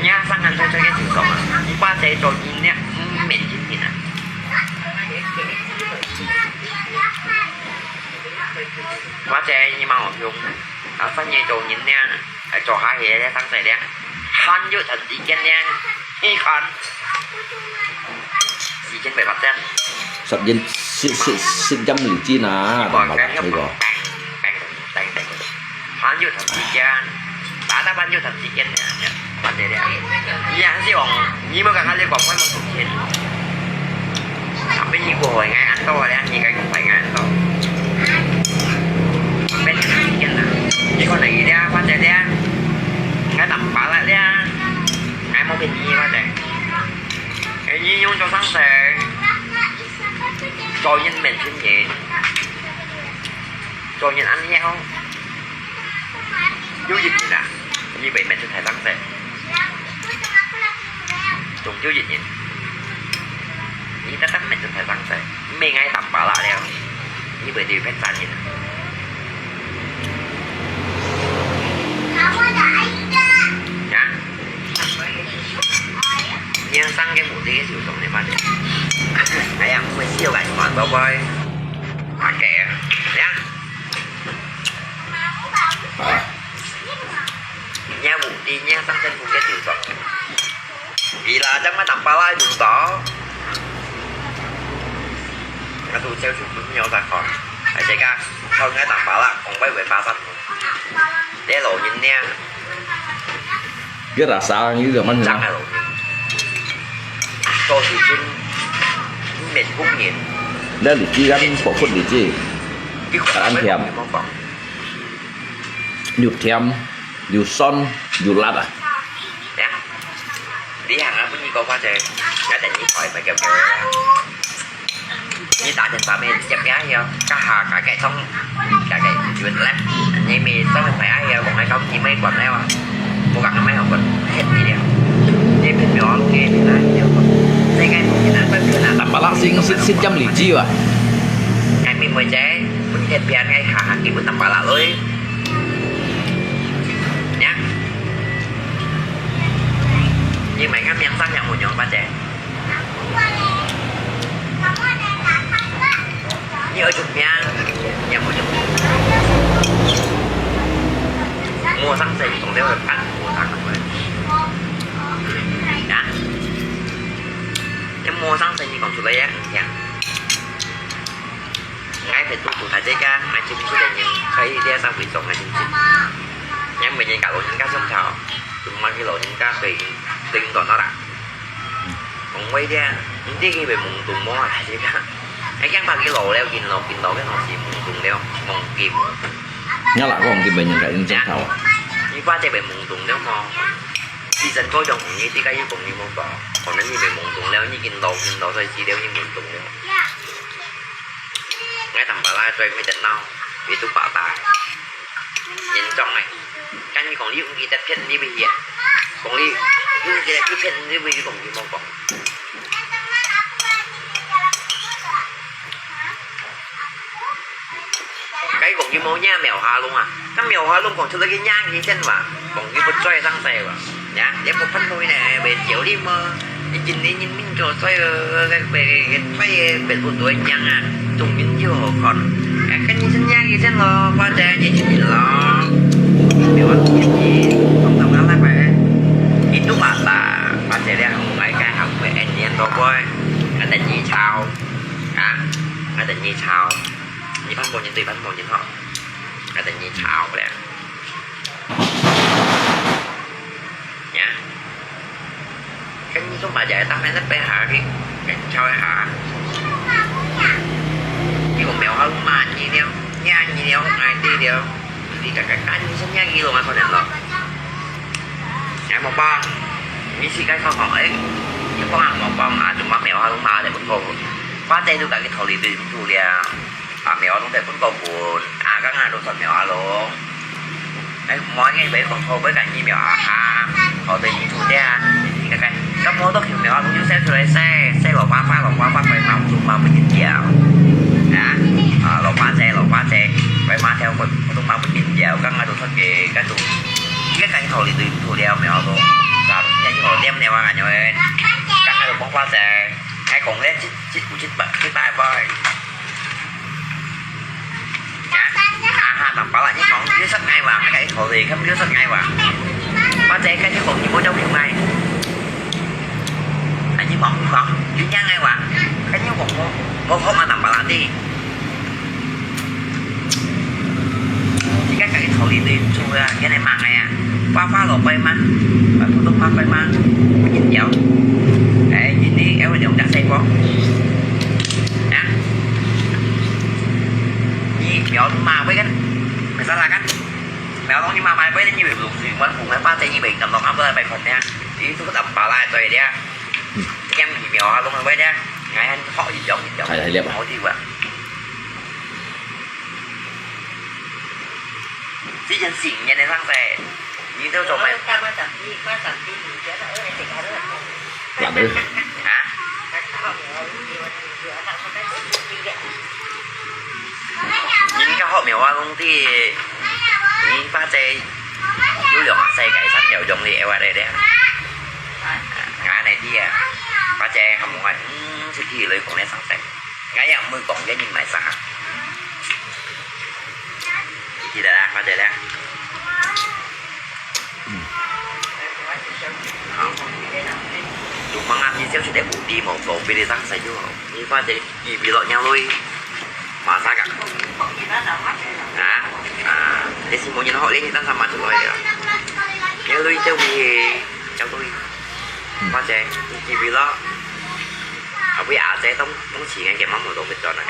你啊，上岸在這個地方啊，你把這做人咧，嗯，面前人啊。或者你蠻好用，啊，反正做人咧，還做下去咧，上勢咧，還有成時間咧，你看。 時間未發展。十斤，十，十，十斤荔枝啊，你講，等下，你講。還有成時間，打打還有成時間呢，反正咧，你還是講，你莫講，還是講，我們有錢。Tapi你過來，𠊎恁多咧，你該講快，𠊎恁多。變成時間啦，你看哪一咧，反正咧，𠊎當巴拉咧，𠊎無騙你，反正。 哎，你用做上勢，做人面前人，做人恁樣，有一日啊，你會面前太上勢，總有一日，你得得面前太上勢，毋係𠊎當巴拉了，你會對別儕人啊。啊？ 你生个目的係做麼个嘛？哎呀，會笑个，蠻寶貝。OK，呀。啊。你目的，你生成目的係做。Bila jangan nampak lah, jumpa. Aduh, saya sudah punya tak kau. Aja kah, kau nggak nampak lah, kau baik-baik pasang. Dia lo, ini. Dia rasa orang itu zaman 正 sana. 係咯。做事情，面公人。這荔枝乾，薄荷荔枝，佢還甜。又甜，又酸，又辣啊！呀，你行啊，分你講話啫，我等你開咪叫佢。 你打電話咩接佢啊？該下該个通，該个遠咧，你咪上去睇啊，講該講你咪管了啊，無講你咪好管，騙你了。你騙了啊，你騙啊，你騙啊，這个騙啊，再騙啊。Nampak lah sing sit sit jam liji ah. 該咪妹仔，分騙騙該下下基本nampak lah lui。呀，你買个名上yang無用，反正。 你愛出名，你也無用。無上勢，你總得會辦無上勢。啊？你無上勢，你講出來也毋聽。𠊎係獨獨大隻个，𠊎就係个人，可以這社會上个人。𠊎毋係人家老人家相吵，就毋係老人家對，對應到那啦。 講話个，毋知佢會懵懂無啊，大隻个。𠊎驚怕佢老了，見老，見老个同時懵懂了，忘記無。𠊎啦，講佢會人家印象頭啊。你怕這會懵懂了無？其實做種你自家又講你無講，可能你會懵懂了，你見老，見老，所以知了，你懵懂了。 𠊎當巴拉嘴，每隻腦，佢都發達，嚴重个。跟你講，你毋記得騙，你會去啊。講你，你毋記得去騙，你會去講，你莫講。該講你莫惹苗下龍啊，該苗下龍講出來个惹佢先哇，講你不追上勢哇。 呀，也無辦法呢，會少你嘛。你今年人民做衰，該，該，該，衰个，別不多樣啊，總民就好看。哎，跟你是一樣个咯，反正你就贏咯。沒有問題，通常啊，那個，你都把把，把這兩個來看，還會一年多過，還得你抄。𠊎等你炒，你飯無人對飯無人吼，𠊎等你炒咧。呀，跟你做麼个？當然係背下去，跟你炒一下。你講苗下都罵你了，罵你了，愛你了，你該該幹你先罵佢咯，嘛可能咯。哎，無幫，你自家看看，哎，你幫啊，無幫啊，做麼苗下都罵你，不過，花姐都該去討你對唔住了。 啊，苗下都得分个分，啊，剛剛都算苗下咯。哎，莫个，莫講好，莫講你苗下哈，好，對你住的啊，你看看，咁好多條苗下都有寫出來，寫，寫老花花，老花花，白毛，都毛不緊掉。啊，啊，老花姐，老花姐，白毛條，都毛不緊掉，剛剛都算个，該都，你看看，你討你對住了苗下都，啊，你看你好點了啊，感覺，剛剛都講花姐，還講咧，這，這，有這，這大把。 啊哈，當巴拉，你講，你識𠊎話，𠊎講你討你，看你識𠊎話。花姐，該你講你無照顧𠊎。啊，你講，你講，你聽𠊎話，該你講無，無好嘛，當巴拉的。你該講你討你對，錯啊，跟你罵𠊎啊。 花花老伯嘛，啊，普通話伯嘛，不緊要。哎，印尼，哎，我兩隻細哥。啊？你苗下都罵佢个，masalah kan？苗下都你罵罵佢，你以為有，有，有，有，花姐以為咁多，俺不來拜看呢。你都當巴拉對的，嗯。講你苗下都罵佢呢，𠊎還好一樣一樣，係，係，係。好啲啊。 這件事情，你來上噻，你都做咩？懶得。啊？人家學苗下講的，你花姐有兩下世界，三秒鐘的，哎，我來咧。啊，恁樣的啊，花姐，還無愛，嗯，出去來講咧上噻。 𠊎也毋會講个人來啥。記得啦，快點啦。嗯。好。有忙啊，你小心點，有地無？講俾你聽，使就好。你快點，預備落尿水。馬上啊。啊？啊，你係無人學，你單身嘛就可以了。尿水就會，就可以。嗯。快點，預備落。 後尾阿姐當，當時个，佢媽媽都會轉來。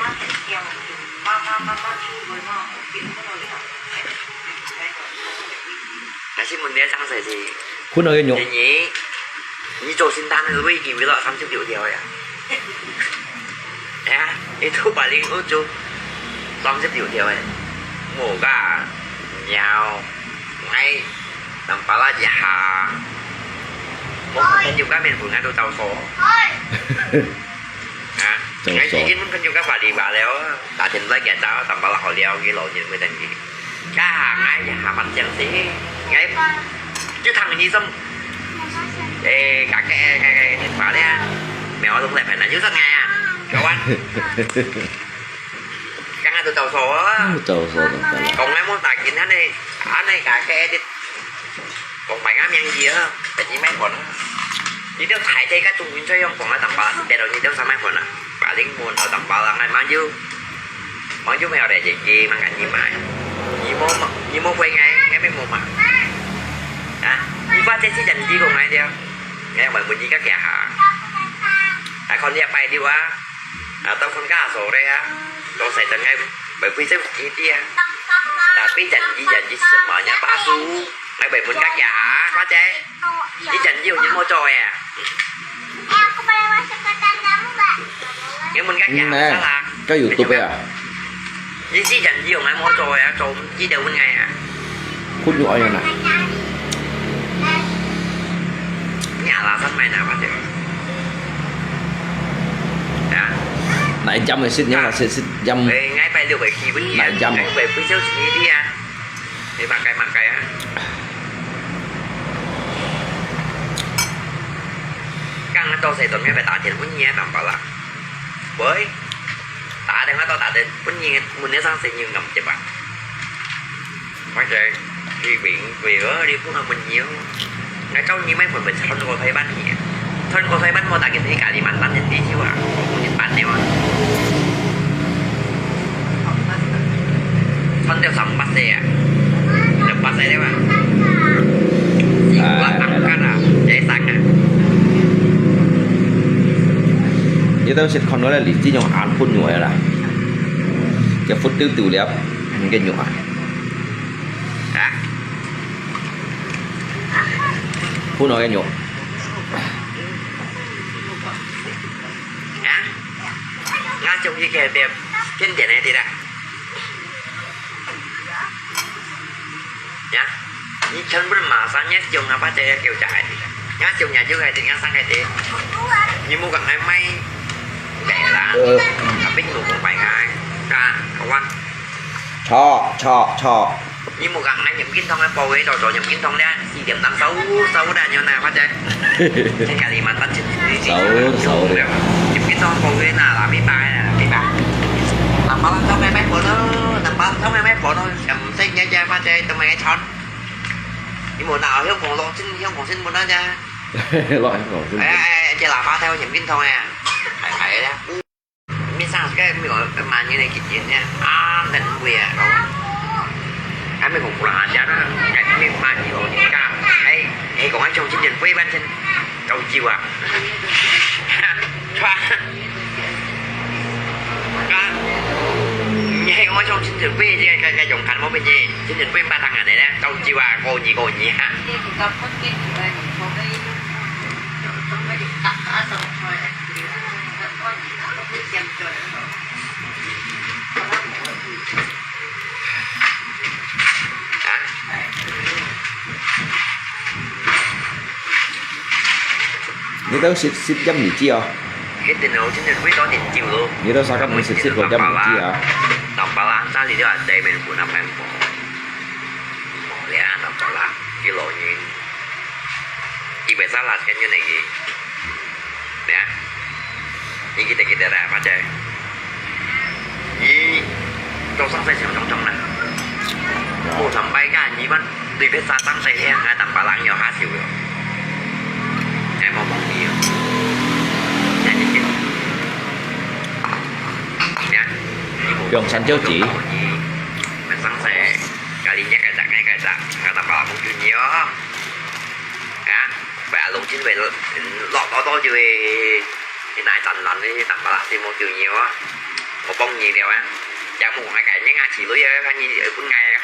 但是問題上勢係，困到个肉。你，你做聖誕个時候已經為了三十六條呀。哎呀，你做八零後就三十六條哎，無个，你要，哎。 當巴拉一下，無朋友个面分𠊎都走數。啊，走數。𠊎已經分朋友个話你話了，打電話佢走，當巴拉好了，佢老人會等佢。該下𠊎一下發生事，𠊎就聽你心，誒，該个，該个，該个，電話咧，苗下都來煩惱，又係𠊎啊，各位。 剛剛都走數啊。嗯，走數，走數。講𠊎無打緊，恁呢，恁呢，該个，講埋𠊎名字啊，等於賣款啊。你兜大家个中文最用講啊，當巴拉，別人你兜啥賣款啊？巴零門，哦，當巴拉，𠊎嘛有，嘛有沒有來解決，嘛趕緊買。你無，你無回𠊎，𠊎也無買。啊，你把這些人你講來了，𠊎問問你个家下。啊，看你也拜六啊。 啊，到分家屬咧啊，到時陣𠊎會分手一啲啊。Tapi janji janji semuanya palsu，𠊎會分家家下，花姐，你janji有人無做个啊？你問家家下啦。該YouTube啊？你是janji有𠊎無做个啊，做毋記得問𠊎啊？ คุณอยู่เอาอย่างไหน Ni alasan main apa tu? Ya. Nak jam masjid, yang masjid, jam. Eh, ngai pai liu bai ki bun ni. Nak jam. Ngai pai pui siu sini dia. Ni makai makai ah. Kang atau saya tu ngai pai tak ada bun ni tambah lah. Boy. Tak ada atau tak ada bun ni, mun ni sang senyum ngam cepat. Hoa Kỳ, đi biển, vì ở địa phương là mình nhiều. Nói câu như mấy phần mình thân của Thái Văn nhỉ? Thân của Thái Văn mô tả cái thế cả đi mặn tăn thì đi chứ à? Không có những bạn nào à? 看到三八四啊，三八四了嘛？是我angkat啊，這生啊。你都識看到咧，你這種眼睏肉啦，就忽丟丟了，你个肉啊。啊？睏肉个肉。啊？我中意个，天天个的啦。 呀，你全部馬上，你中啊，把這个叫出來。你中啊，就係點樣上个的？你莫講還賣白啦，呃。啊，並無講白个，啊，好啊。錯，錯，錯。你莫講還飲金湯个包个，做做飲金湯咧，四點鐘收，收啦，你那，或者，這个你慢慢去，你，你，收，收了。飲金湯包个那，啦，明白啦，明白。Nang palang tau may may puno, nang palang tau may may puno, 食一隻，或者都無錯。你無拿香港落進，香港先無拿隻。落香港先。哎，哎，哎，這喇叭頭飲冰糖啊。係，係啊。面上該沒有，蠻年的幾年呢，啊，等會啊，講。還沒講過啦，這樣啊，還沒蠻年哦，你看，哎，哎，講愛從今年過半天，高級啊。 啊，你還講像深圳北這个，个，个用看無變呢？深圳北八tháng啊，呢，到九啊，過年，過年啊。啊？ 你都識，識飲米酒哦？一定有，真係幾多年酒咯。你都三十年識，識過飲米酒啊？Nang palang，Nang palang，這裡就係對面湖南人無。無咧，Nang palang，佢老人，佢為啥拉跟住你？咩啊？ 你記得記得啦，或者，你做生意想想想啦。無上擺个，你問對別儕生意聽，啊，Nang palang有下手了。哎，無忘記哦。哎，你記得。呀，你無用三九幾？你問生意，家裡若个隻，該个隻，啊，Nang palang無注意哦。啊？ Bè lùng chín về lọt đó đó chứ. Thì nãy tàn lắn đi, tàn bả thì một kiểu nhiều á. Một bông nhiều điều á. Chả một hai cái nhé, ngã chỉ lưới á, khá nhiều ở bên ngay á.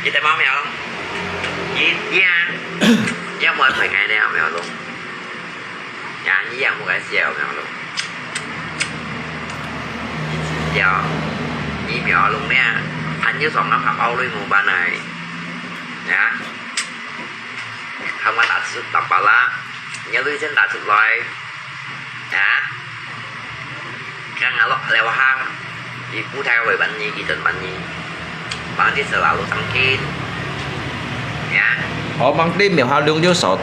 Chị thấy máu mèo không? Chị, chị à? Chị không phải ngày nào mèo luôn. Ngàn yi yang mu gai siau miao lung. Siau, yi miao lung nia, han yu song ngam hak au lui mu ba nai. Ya. Hak ma ta sut tam pa la. Nia lui chen ta sut loi. Ya. Kang a lok leo ha. Yi pu thai wei ban yi, yi tun ban yi. Bang ti se la lu tang kin. Ya. Ơ, bang ti miao ha lung yu sao,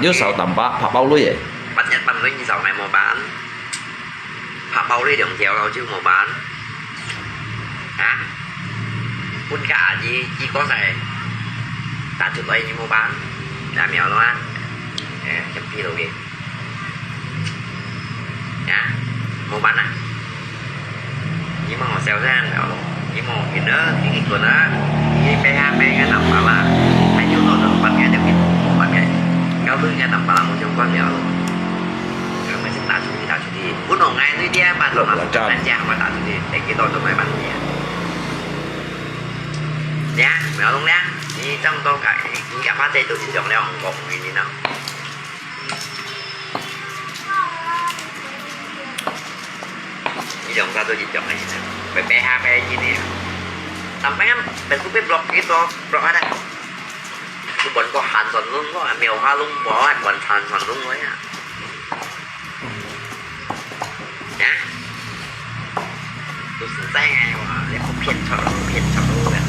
yu sao tam pa, pa pau lui e. Ban yat ban lui yi sao ngai mo ban. Pa pau lui liang tiao lau ju mo ban. Ha? Pun ka yi, yi ko sai. Ta tu lai yi mo ban. Na miao lo ha. Eh, jam pi lo ge. Ya, mo ban a. Yi mo siau san lo. Yi mo kin a, yi ko na. Yi pe ha pe ngan nam pa la. Hai yu lo lo ban ngai de kin mo ban ngai. Kau lu ngan nam pa la mo jong ban miao lo. Kau mai sin ta chu ti ta chu ti. Pun nong ngai lui dia ban lo na. Lo la chan. Tan jang ban ta chu ti. Te ki to to mai ban dia. Ya, miao lo ya. Ni chang to kai. Ni ka pa te to si jong le ong kok ni ni na. Yi dong sa to yi dong ai. Pe pe ha pe yi ni. Tam pe am, pe ku pe block yi to, block ada. Ku bon ko han son lung ko, miao ha lung bo, han bon han son lung ko ya. Ya. Lu sen sai ngai wa, le ko pian chot, ko pian chot lu ya.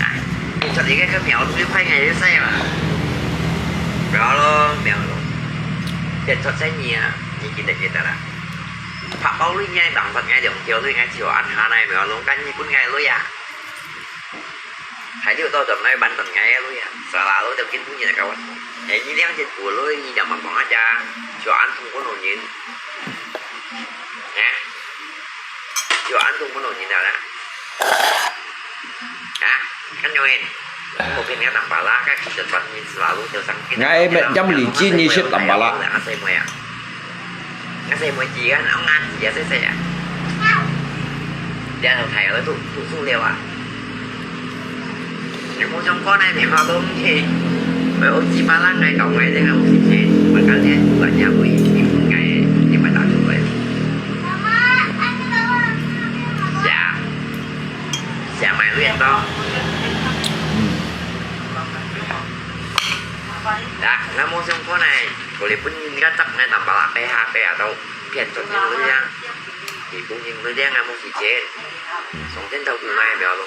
Ah, pian chot ni ke ke miao lu pai ngai sai wa. Miao lo, miao lo. Pian chot sai ni a, ni kin de kin da la. Pa pau lu ngai dang pat ngai dong, tiao lu ngai chiu an ha nai miao lo, kan ni pun ngai lu ya. Hai liu to dong ngai ban dong ngai lu ya. Sa la lu dong kin pun ni ka wa. Hai ni liang kin pu lu ni dang mang mang aja. Chiu an thung ko no ni. Doan tu menurut kita lah. Ha? Kan nyoin. Mungkin kan tampalak kan kita tuan ni selalu tu sang kita. Ngai mek jam licin ni sip tampalak. Asai mo ya. Asai mo ji kan, ang ngan ji ya sai sai ya. Dia tu thai tu tu su liu ah. 你無相干呢，你話都毋去，我有幾百人來搞我，這個有時間，我感覺不管怎樣，我一定會應該，一定會打出來。是啊，是啊，買有點多。啊，那無相干呢，我哋本人家宅呢，南巴拉北下北啊，都變成這樣。 你不應該這樣啊，莫洗錢，上天都不買了咯。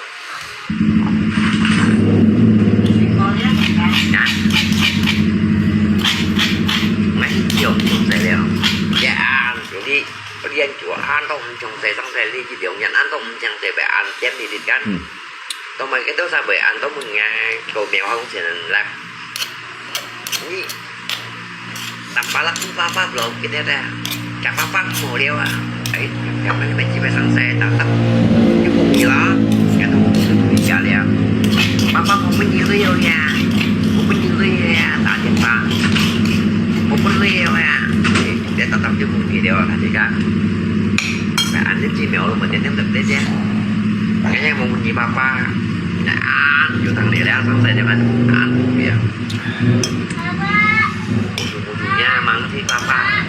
啊？買酒，酒醉了。呀，兄弟，我連酒俺都毋詳細，上細你一兩年俺都毋詳細，被俺點你的干。嗯。都買个多少杯，俺都問人家，个苗好钱人来。 你，南巴拉爸爸不老给他的，叫爸爸没了啊。哎，要不然你们基本上在打打，就不给了，人都不是回家了。爸爸我们一个有呀，我们一个有呀，打电话，我们一个有呀，哎，在打打就不给了，他这个，那俺的鸡苗我们天天等这些，人家我们你爸爸，那俺就等你了，上山就看俺不要。 Ujung-ujungnya mang si papa.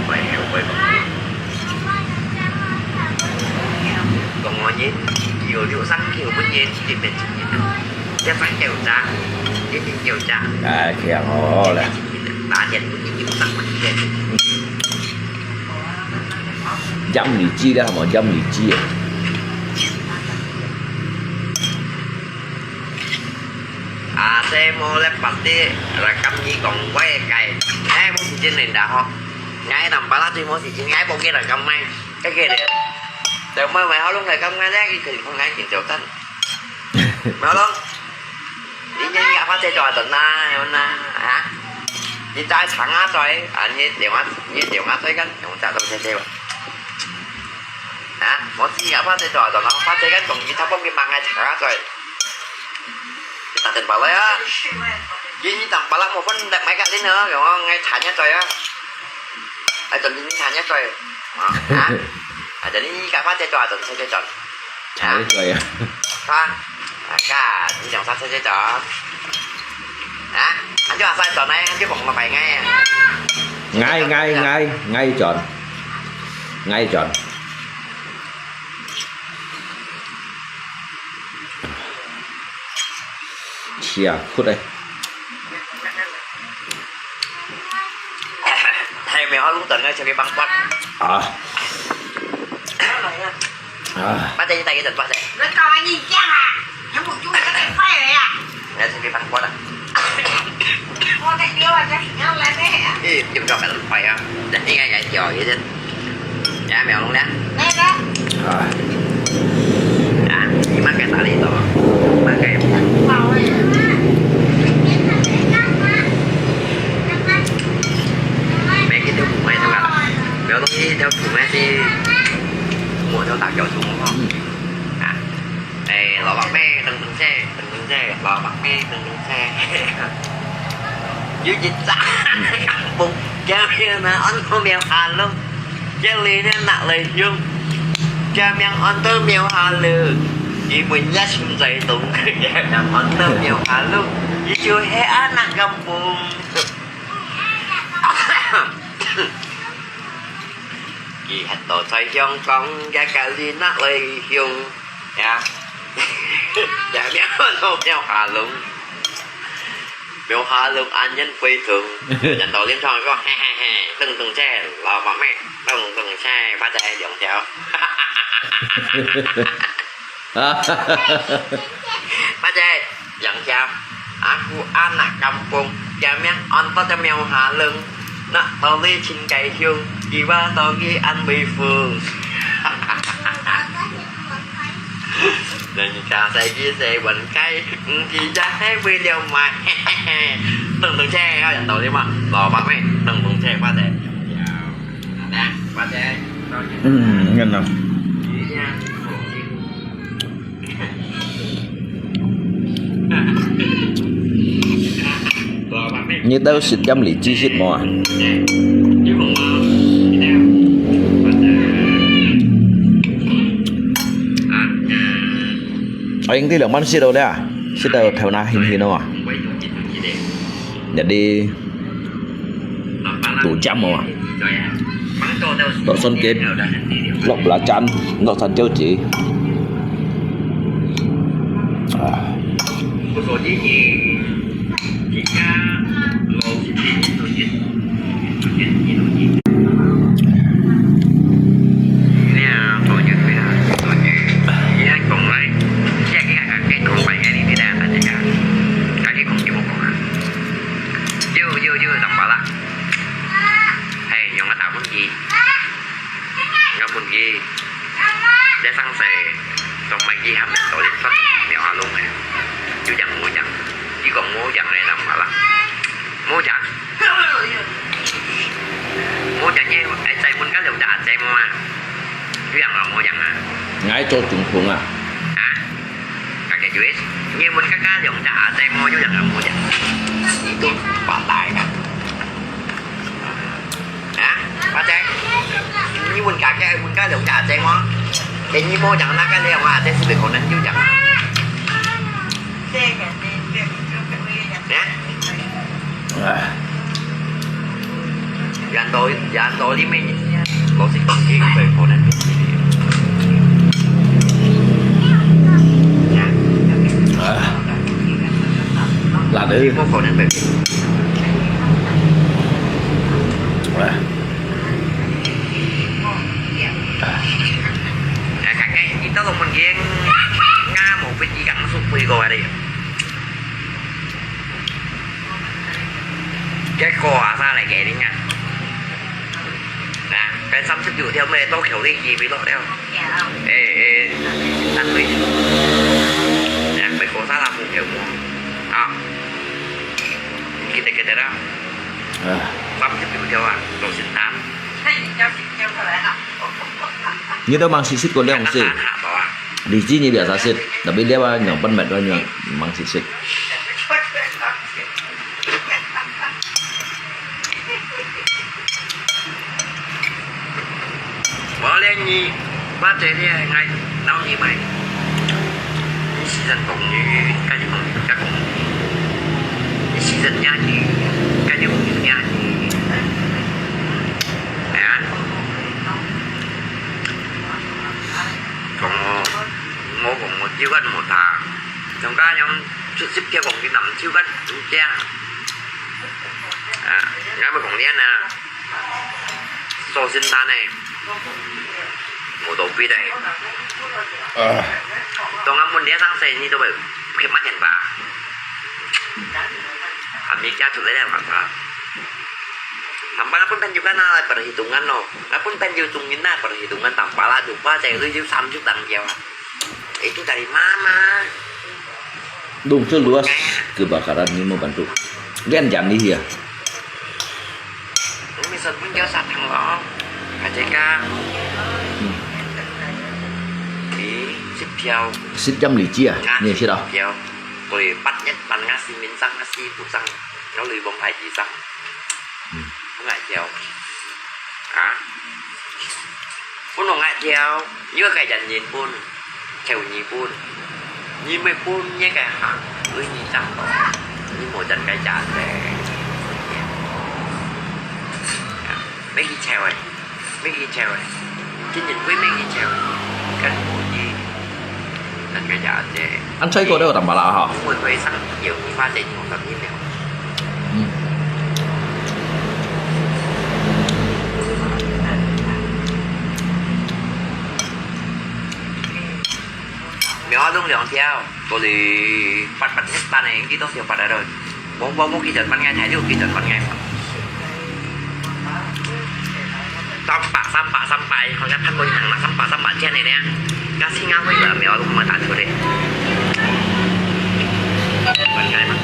Baik, baik, baik. Kong ngonyet, kio liu sang kio punyet, di men punyet. Dia sang kio cak, di men kio cak. Ah, kio lah. Tadi punyet kio sang punyet. Jam lì chi lah, hamo jam lì chi. Ase mo le pati rekam ni kong wei kai. Eh, mo si jin nen da ho. Ngai nam pala tu mo si jin ngai bong ke rekam mai. Ke ke le. Teu mai mai ho long rekam ngai le ke ke ngai kin teu tan. Mai ho long. Ni ni apa te to aton na, yo na. Ha? Ni tai chang a toi, a ni teu a, ni teu a toi kan, yong ta to se se. Ha? Mo si apa te to aton na, apa te kan kong ni ta bong ke mang ngai chang a toi. Kita ten pala ya. Ini tam pala mo pun dak mai kat sini, ya, ngai tanya saya. Ai, tuần ini tanya saya. Ha? Ada ni kat apa saya tu, ada saya tu. Tanya saya. Ha? Maka, ini yang saya saya tu. Ha? Anjo asal tu, nai, anjo kong mapai ngai. Ngai, ngai, ngai, ngai John. Ngai John. Chia khut ai. Hai mèo hot lúng tần ngay cho cái băng quát. À. À. Bắt tay tay cái tần quát này. Nó coi như chăng à? Nó một chút nó tay quay rồi à? Ngay cho cái băng quát à? Ê, dùng cho phải lắm phải á. Để đi ngay ngay chiều vậy chứ. Dạ, mèo luôn đó. Rồi. À, đi mắc cái tali đó. Mắc cái. Mấy cái theo của mày thôi mà. Mèo luôn đi theo của mày đi. Mua theo tao kiểu chúng không? À. Ê, lò bạc mê, từng từng xe. Từng xe, lò bạc mê, từng từng xe. Yu jit sa. Bung, jam ya na on to mèo hà lung. Jam li na nak lei yung. Jam yang on to mèo hà lung. Yu mun ya sim zai tung. Jam yang on to mèo hà lung. Yu yu he anak kampung. Yu hat to chai hiong kong, ya ka li nak lei yung. Ya. Ya, mèo, mèo hà lung. Mèo hà lung an nhân quê thường. Nhân tàu liên thông có, he, he, he. Từng, từng xe, lò mà mẹ. Từng, từng xe, phát xe, dòng chéo. Phát xe, dòng chéo. Aku anak kampung, ya, mèo, on to cho mèo hà lung. Nak tao li chim kai hiung, kiwa tao ki an mei fung. Nên cha sai ki sai wan kai, ki cha hai mei liao mai. Tông tông che, có nhận tàu đi mà. Lò bạc mê, tông tông che, phát xe. Nè, phát xe. Ừ, ngân lắm. 你兜食針荔枝食無啊？我應該兩萬食到了，食到頭那暈暈哦啊！ Jadi, tu jam awak. Lok Son Kip, Lok Belacan, Lok San Châu Ci. Ah. Yo, yo, yo, tampalak. Hei, 用个打问机。我问机。你上世，做乜佢喊人到你出苗下弄个？有样无样，佢讲无样个，tampalak。无样。无样个，哎，再问个了，打再问啊。有样啊，无样啊。 𠊎做總統啊！啊？Kakek Juis, 你問kakek兩隻阿姐無有兩隻無隻？你都發呆啊！啊？發呆？你問kakek，問kakek兩隻阿姐無？哎，你無兩隻，該兩隻阿姐係毋係可能有兩隻？啊？ 哎。Yan to, yan to，裡面，老實講，佢毋可能變。哎。辣的。佢無可能變。哎。哎。哎，kakek，你到了門前，𠊎無飛機，敢出飛過來的。 結果啊，啥來给你啊？啊，該三十九條咩，到橋裡去未落了。哎，哎，三對。啊，結果啥啦，紅條無？啊，你記得，記得啦。啊。三十九條啊，做神探。你都吂試食過兩隻？看到啥，看到啊。 荔枝你biasa食，tapi dia apa，你分別，你吂試食。無咧，你，或者你，𠊎摎你買。你時常講你，跟你講你，再講你。你時常惹你，跟你講你惹你。哎呀。 講我，我講我手間無打，像該樣出息个講佢南手間唔驚。啊，𠊎咪講你啊，做神探呢，無道理个。啊。當然問你上世，你都會騙麼人吧？還沒嫁出來个嘛，是吧？ Tampalak pun penjukan na perhitungan no. Ngak pun penjutungin na perhitungan tampalak jumpa saya itu samjuk tangkiau. Itu dari mana? Dong, seluas kebakaran ni mau bantu. Lian jam ni ya. Ini misal pun jauh satang lo. Kaceka. Hmm. Di sip jauh. Sip jam li jia. Ngak ni sip jauh. Boleh pat nyet pan ngasi minsang ngasi pusang. Ngak lui bom pai jisang. Hmm. Ngak jauh. Ha? Phun ngak jauh, yua kai jan nyin phun, cheu nyi phun. Nyi mei phun nye kai hang, ui nyi chang to. Nyi mo jan kai jan de. Mei ki cheu ai. Mei ki cheu ai. Jin jin ui mei ki cheu ai. Kan mo nyi. Jan kai jan de. Ăn chai ko deu tam bala ha. Ui ui sang yeu nyi ma de nyi mo tam nyi leu. Hmm. Mèo ong lông liòng thiau, có lẽ bắt bắt hết ban này, cái tốc thiau bắt ở đây. Bông bông bông cái giật ban ngày, thái độ cái giật ban ngày. Sampai, sampai, sampai, 好像看過一堂了，sampai，sampai 这样的呢。Kasi nga ko yung mèo ong mata ko deh. Ban ngày mà.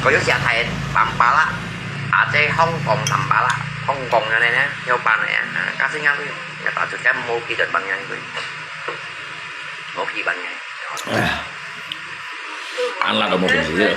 Có yung siya thái bang pala. 啊，這Hong Kong三百啦，Hong Kong樣呢，有辦个啊，啊，假使講，也打出去無幾多萬人去，無幾萬人。哎呀，安拉都無本事了。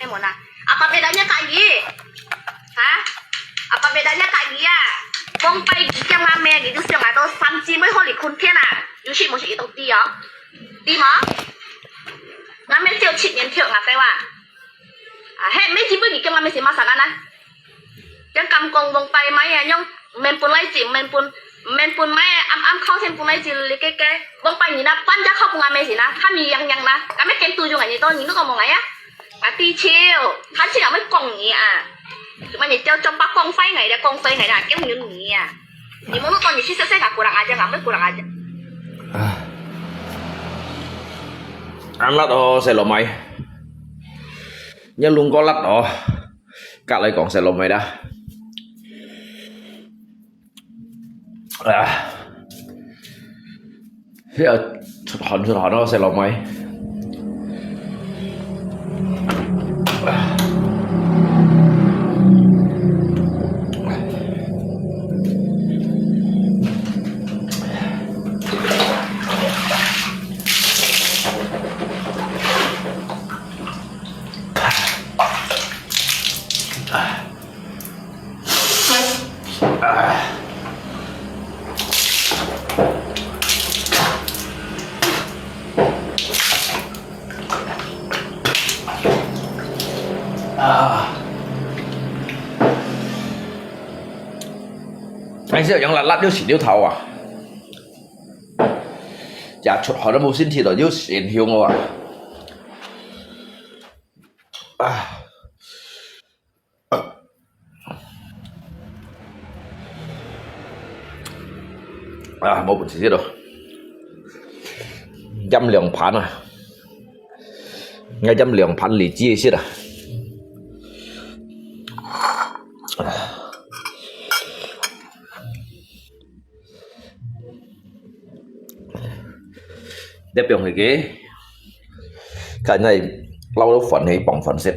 哎，無啦，阿爸別人家家己，哈？阿爸別人家家己啊，往擺佢驚阿妹，佢就想啊，到三姊妹好離婚天啊，有食無食佢都知哦，知無？阿妹只有七年跳阿爸哇，啊，嘿，每姊妹佢驚阿妹是麼啥个呢？ 樣敢講往擺買啊，樣毋免分來接，毋免分，毋免分買啊，暗暗靠先分來接，你个个，往擺你那半隻靠分阿妹先啊，看你樣樣啦，敢要跟拄用啊，你都你都講無愛啊，啊，地球，看起來會講你啊，什麼你叫叫爸講壞𠊎的，講衰𠊎的，叫你你啊，你們都講你去說說啊，kurang ajar，啊，會kurang ajar。恁辣哦，細老妹，你攏過辣哦。 隔來講細老妹啦。啊，這出汗出汗哦，細老妹。啊！哎，這樣辣辣又洗溜頭啊！這出汗都無身體了，又鹹香哦啊！啊！ 啊，無本事食咯。飲涼盤啊，愛飲涼盤荔枝个色啊。 這放下去，看下撈到飯去傍飯食。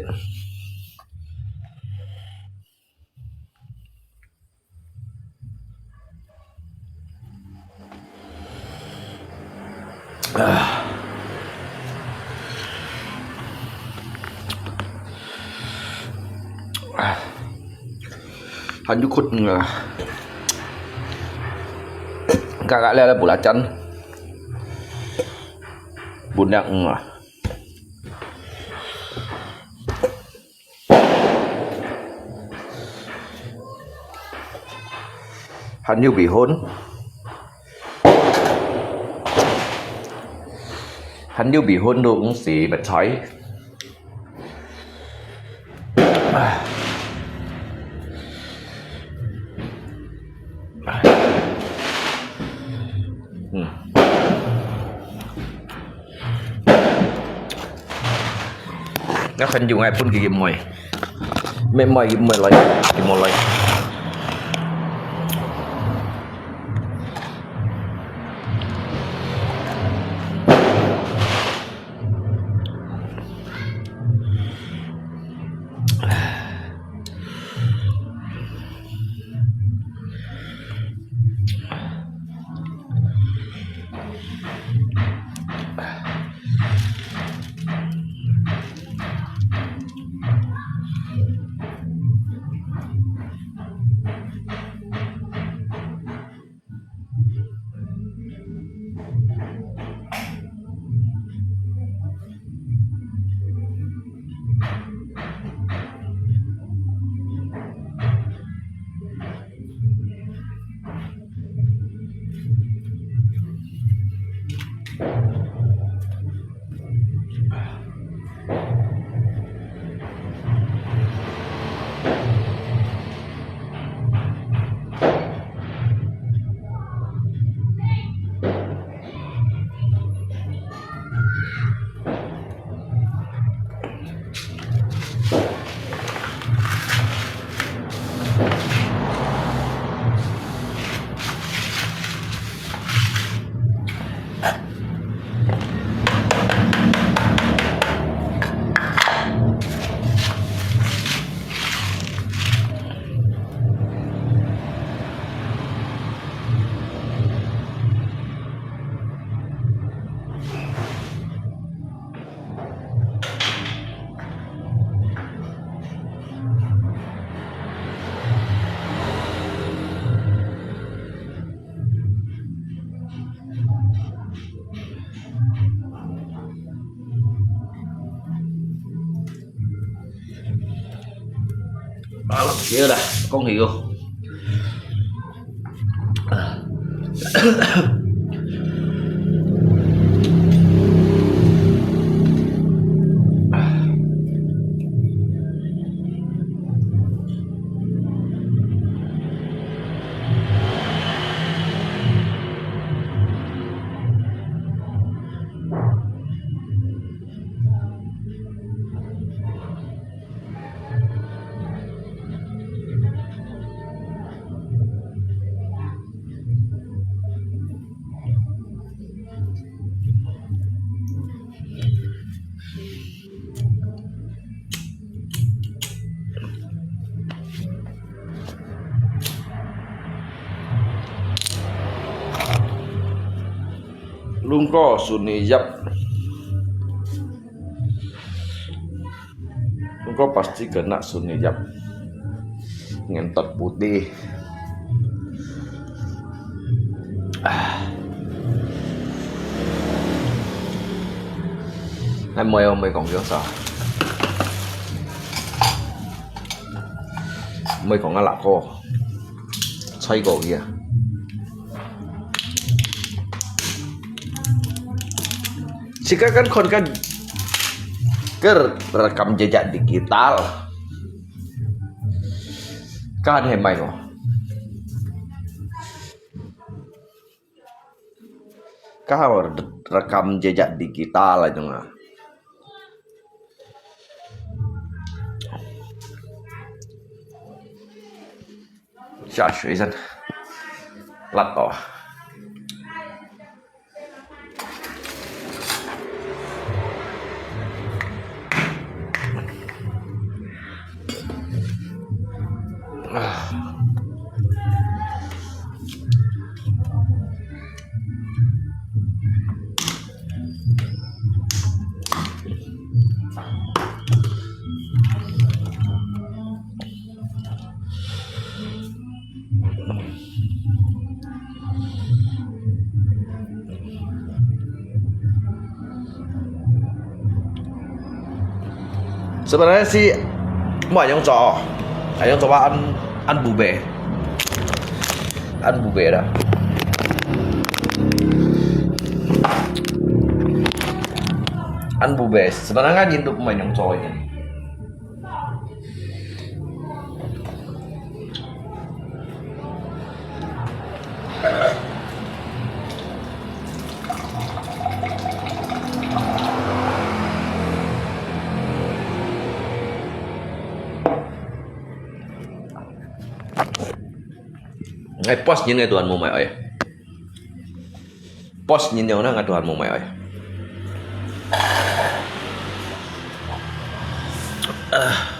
啊。 還有骨啊。Kakak lele belacan. Bundak ah. 還有米粉，還有米粉都毋使白菜。嗯。 該還有愛分佢入味，乜味入味來，入味來。啊，了，谢啦，恭喜哦！Lungko Sunni Yap. Lungko pasti kena Sunni Yap. Ngentot putih. Ah. Ai, mui, mui kong kios a. Mui kong a lak ko. Chai ko kia. Sika kan kon kan ker rekam jejak digital. Kan he mai ko. Ka rekam jejak digital aja nga. 下水一陣，辣到啊！啊。 Sebenarnya si, mbuh ayong co, ayong co an, an bube, an bube dah. An bube, sebenarnya nyin tu mbuh ayong co ini. Ai, pos nyin ngai tuan mu mai oi. Pos nyin ngai tuan mu mai oi. Ah.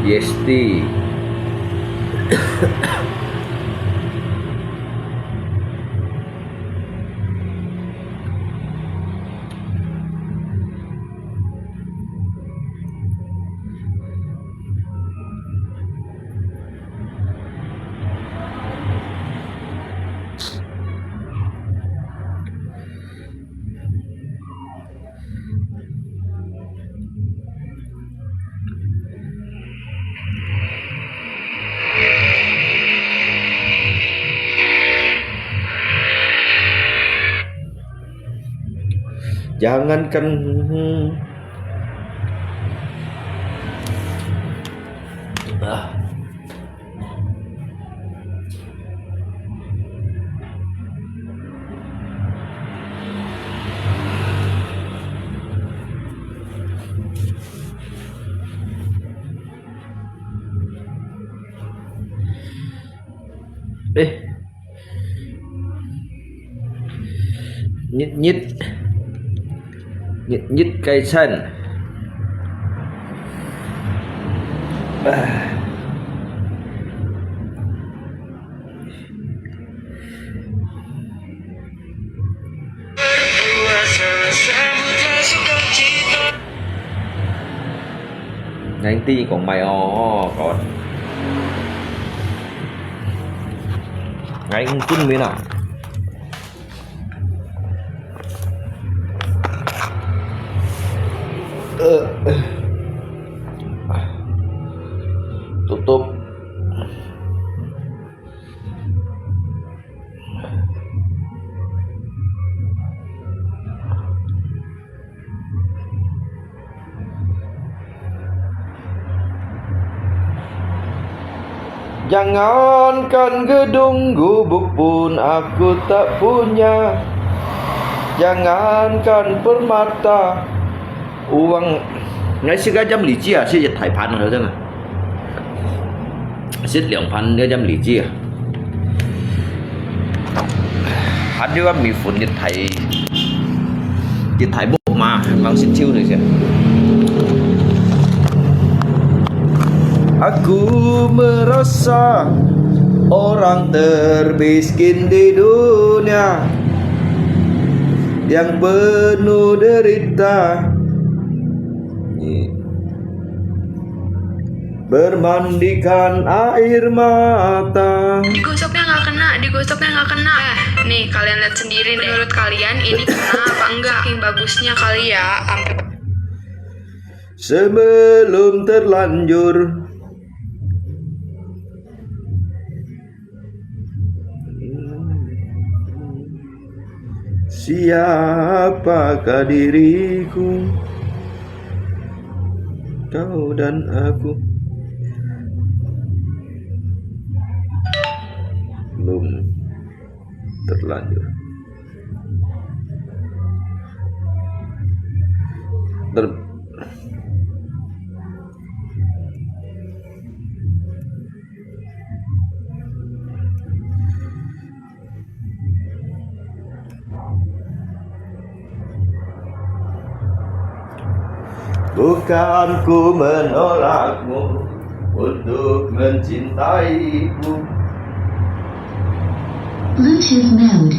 Yesti. Jangankan, hmm. Ah. 哎，日日，日日改善。唉。 Ngai ti kong mai o, kawan. Ngai ung kun min a. Tutup. Jangankan gedung gubuk pun aku tak punya. Jangankan permata, uang, ngai sik a jam li chia, sik thai pan, 識兩盤，一飲荔枝啊。還有啊，米粉一大，一大屋嘛，還食酒呢先。Aku merasa orang termiskin di dunia yang penuh derita. Bermandikan air mata. Digosoknya nggak kena, digosoknya nggak kena. Eh, nih, kalian lihat sendiri deh. Menurut kalian ini kena apa enggak? Saking bagusnya kali ya, sampai sebelum terlanjur. Siapakah diriku? Kau dan aku. Belum terlanjur. Ter- Bukan ku menolakmu untuk mencintaiku. Bluetooth mode.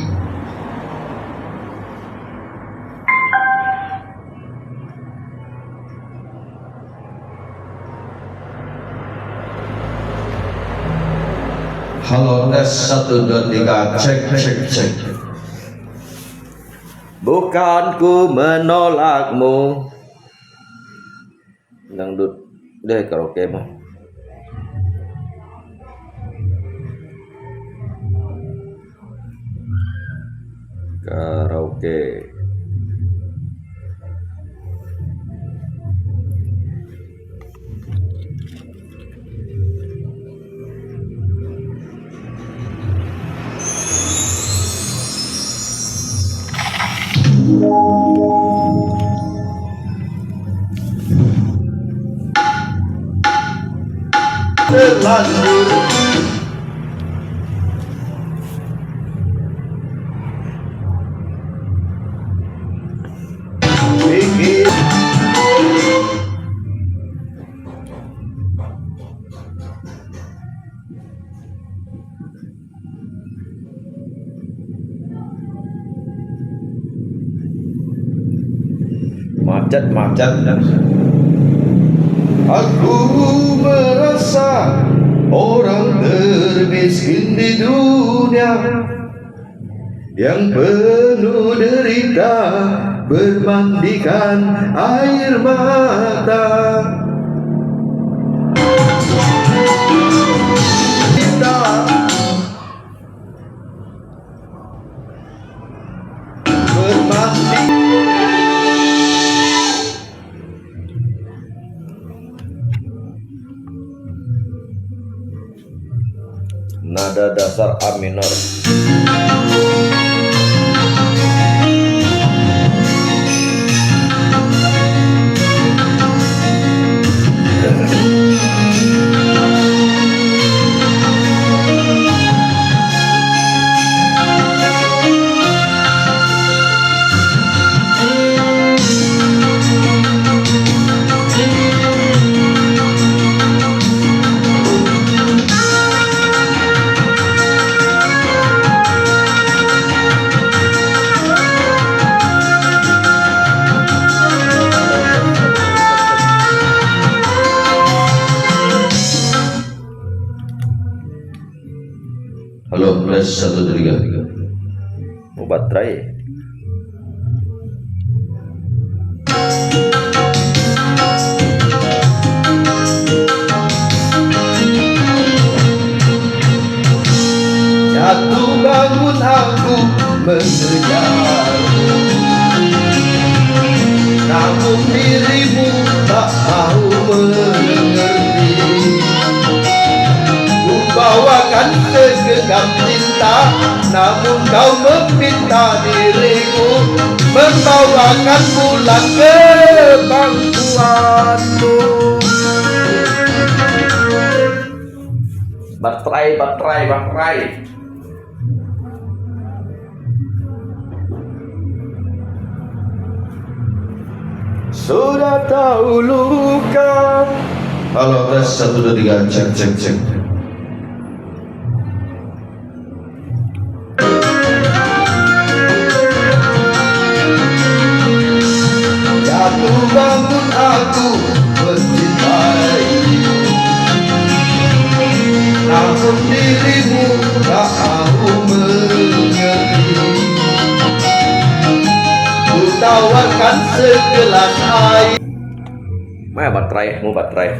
Halo, tes, satu, dua, tiga, cek, cek, cek. Bukan ku menolakmu. Dangdut. Deh, karaoke mah. Karaoke. Terlanjur. Macet, macet, ya. Aku merasa orang termiskin di dunia yang penuh derita bermandikan air mata. Kita bermandi. Dasar A minor. Halo, tes, satu, dua, tiga. Mu baterai. Jatuh bangun aku mengejarmu, namun dirimu tak mau mengerti. Ku bawakan segenggam cinta, namun kau meminta diriku membawakan pulang ke pangkuanmu. Baterai, baterai, baterai. Sudah tahu luka. Halo, tes, satu, dua, tiga. Cek, cek, cek. Jatuh bangun aku mencintaimu, namun dirimu tak mau mengerti. Ku tawarkan segelas air. Mai baterai, mu baterai.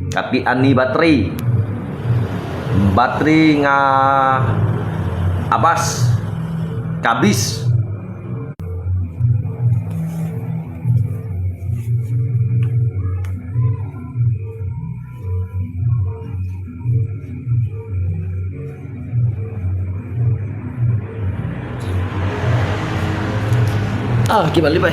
Tapi ani baterai. Baterai nga abas, kabis. Ah, kembali, Pak.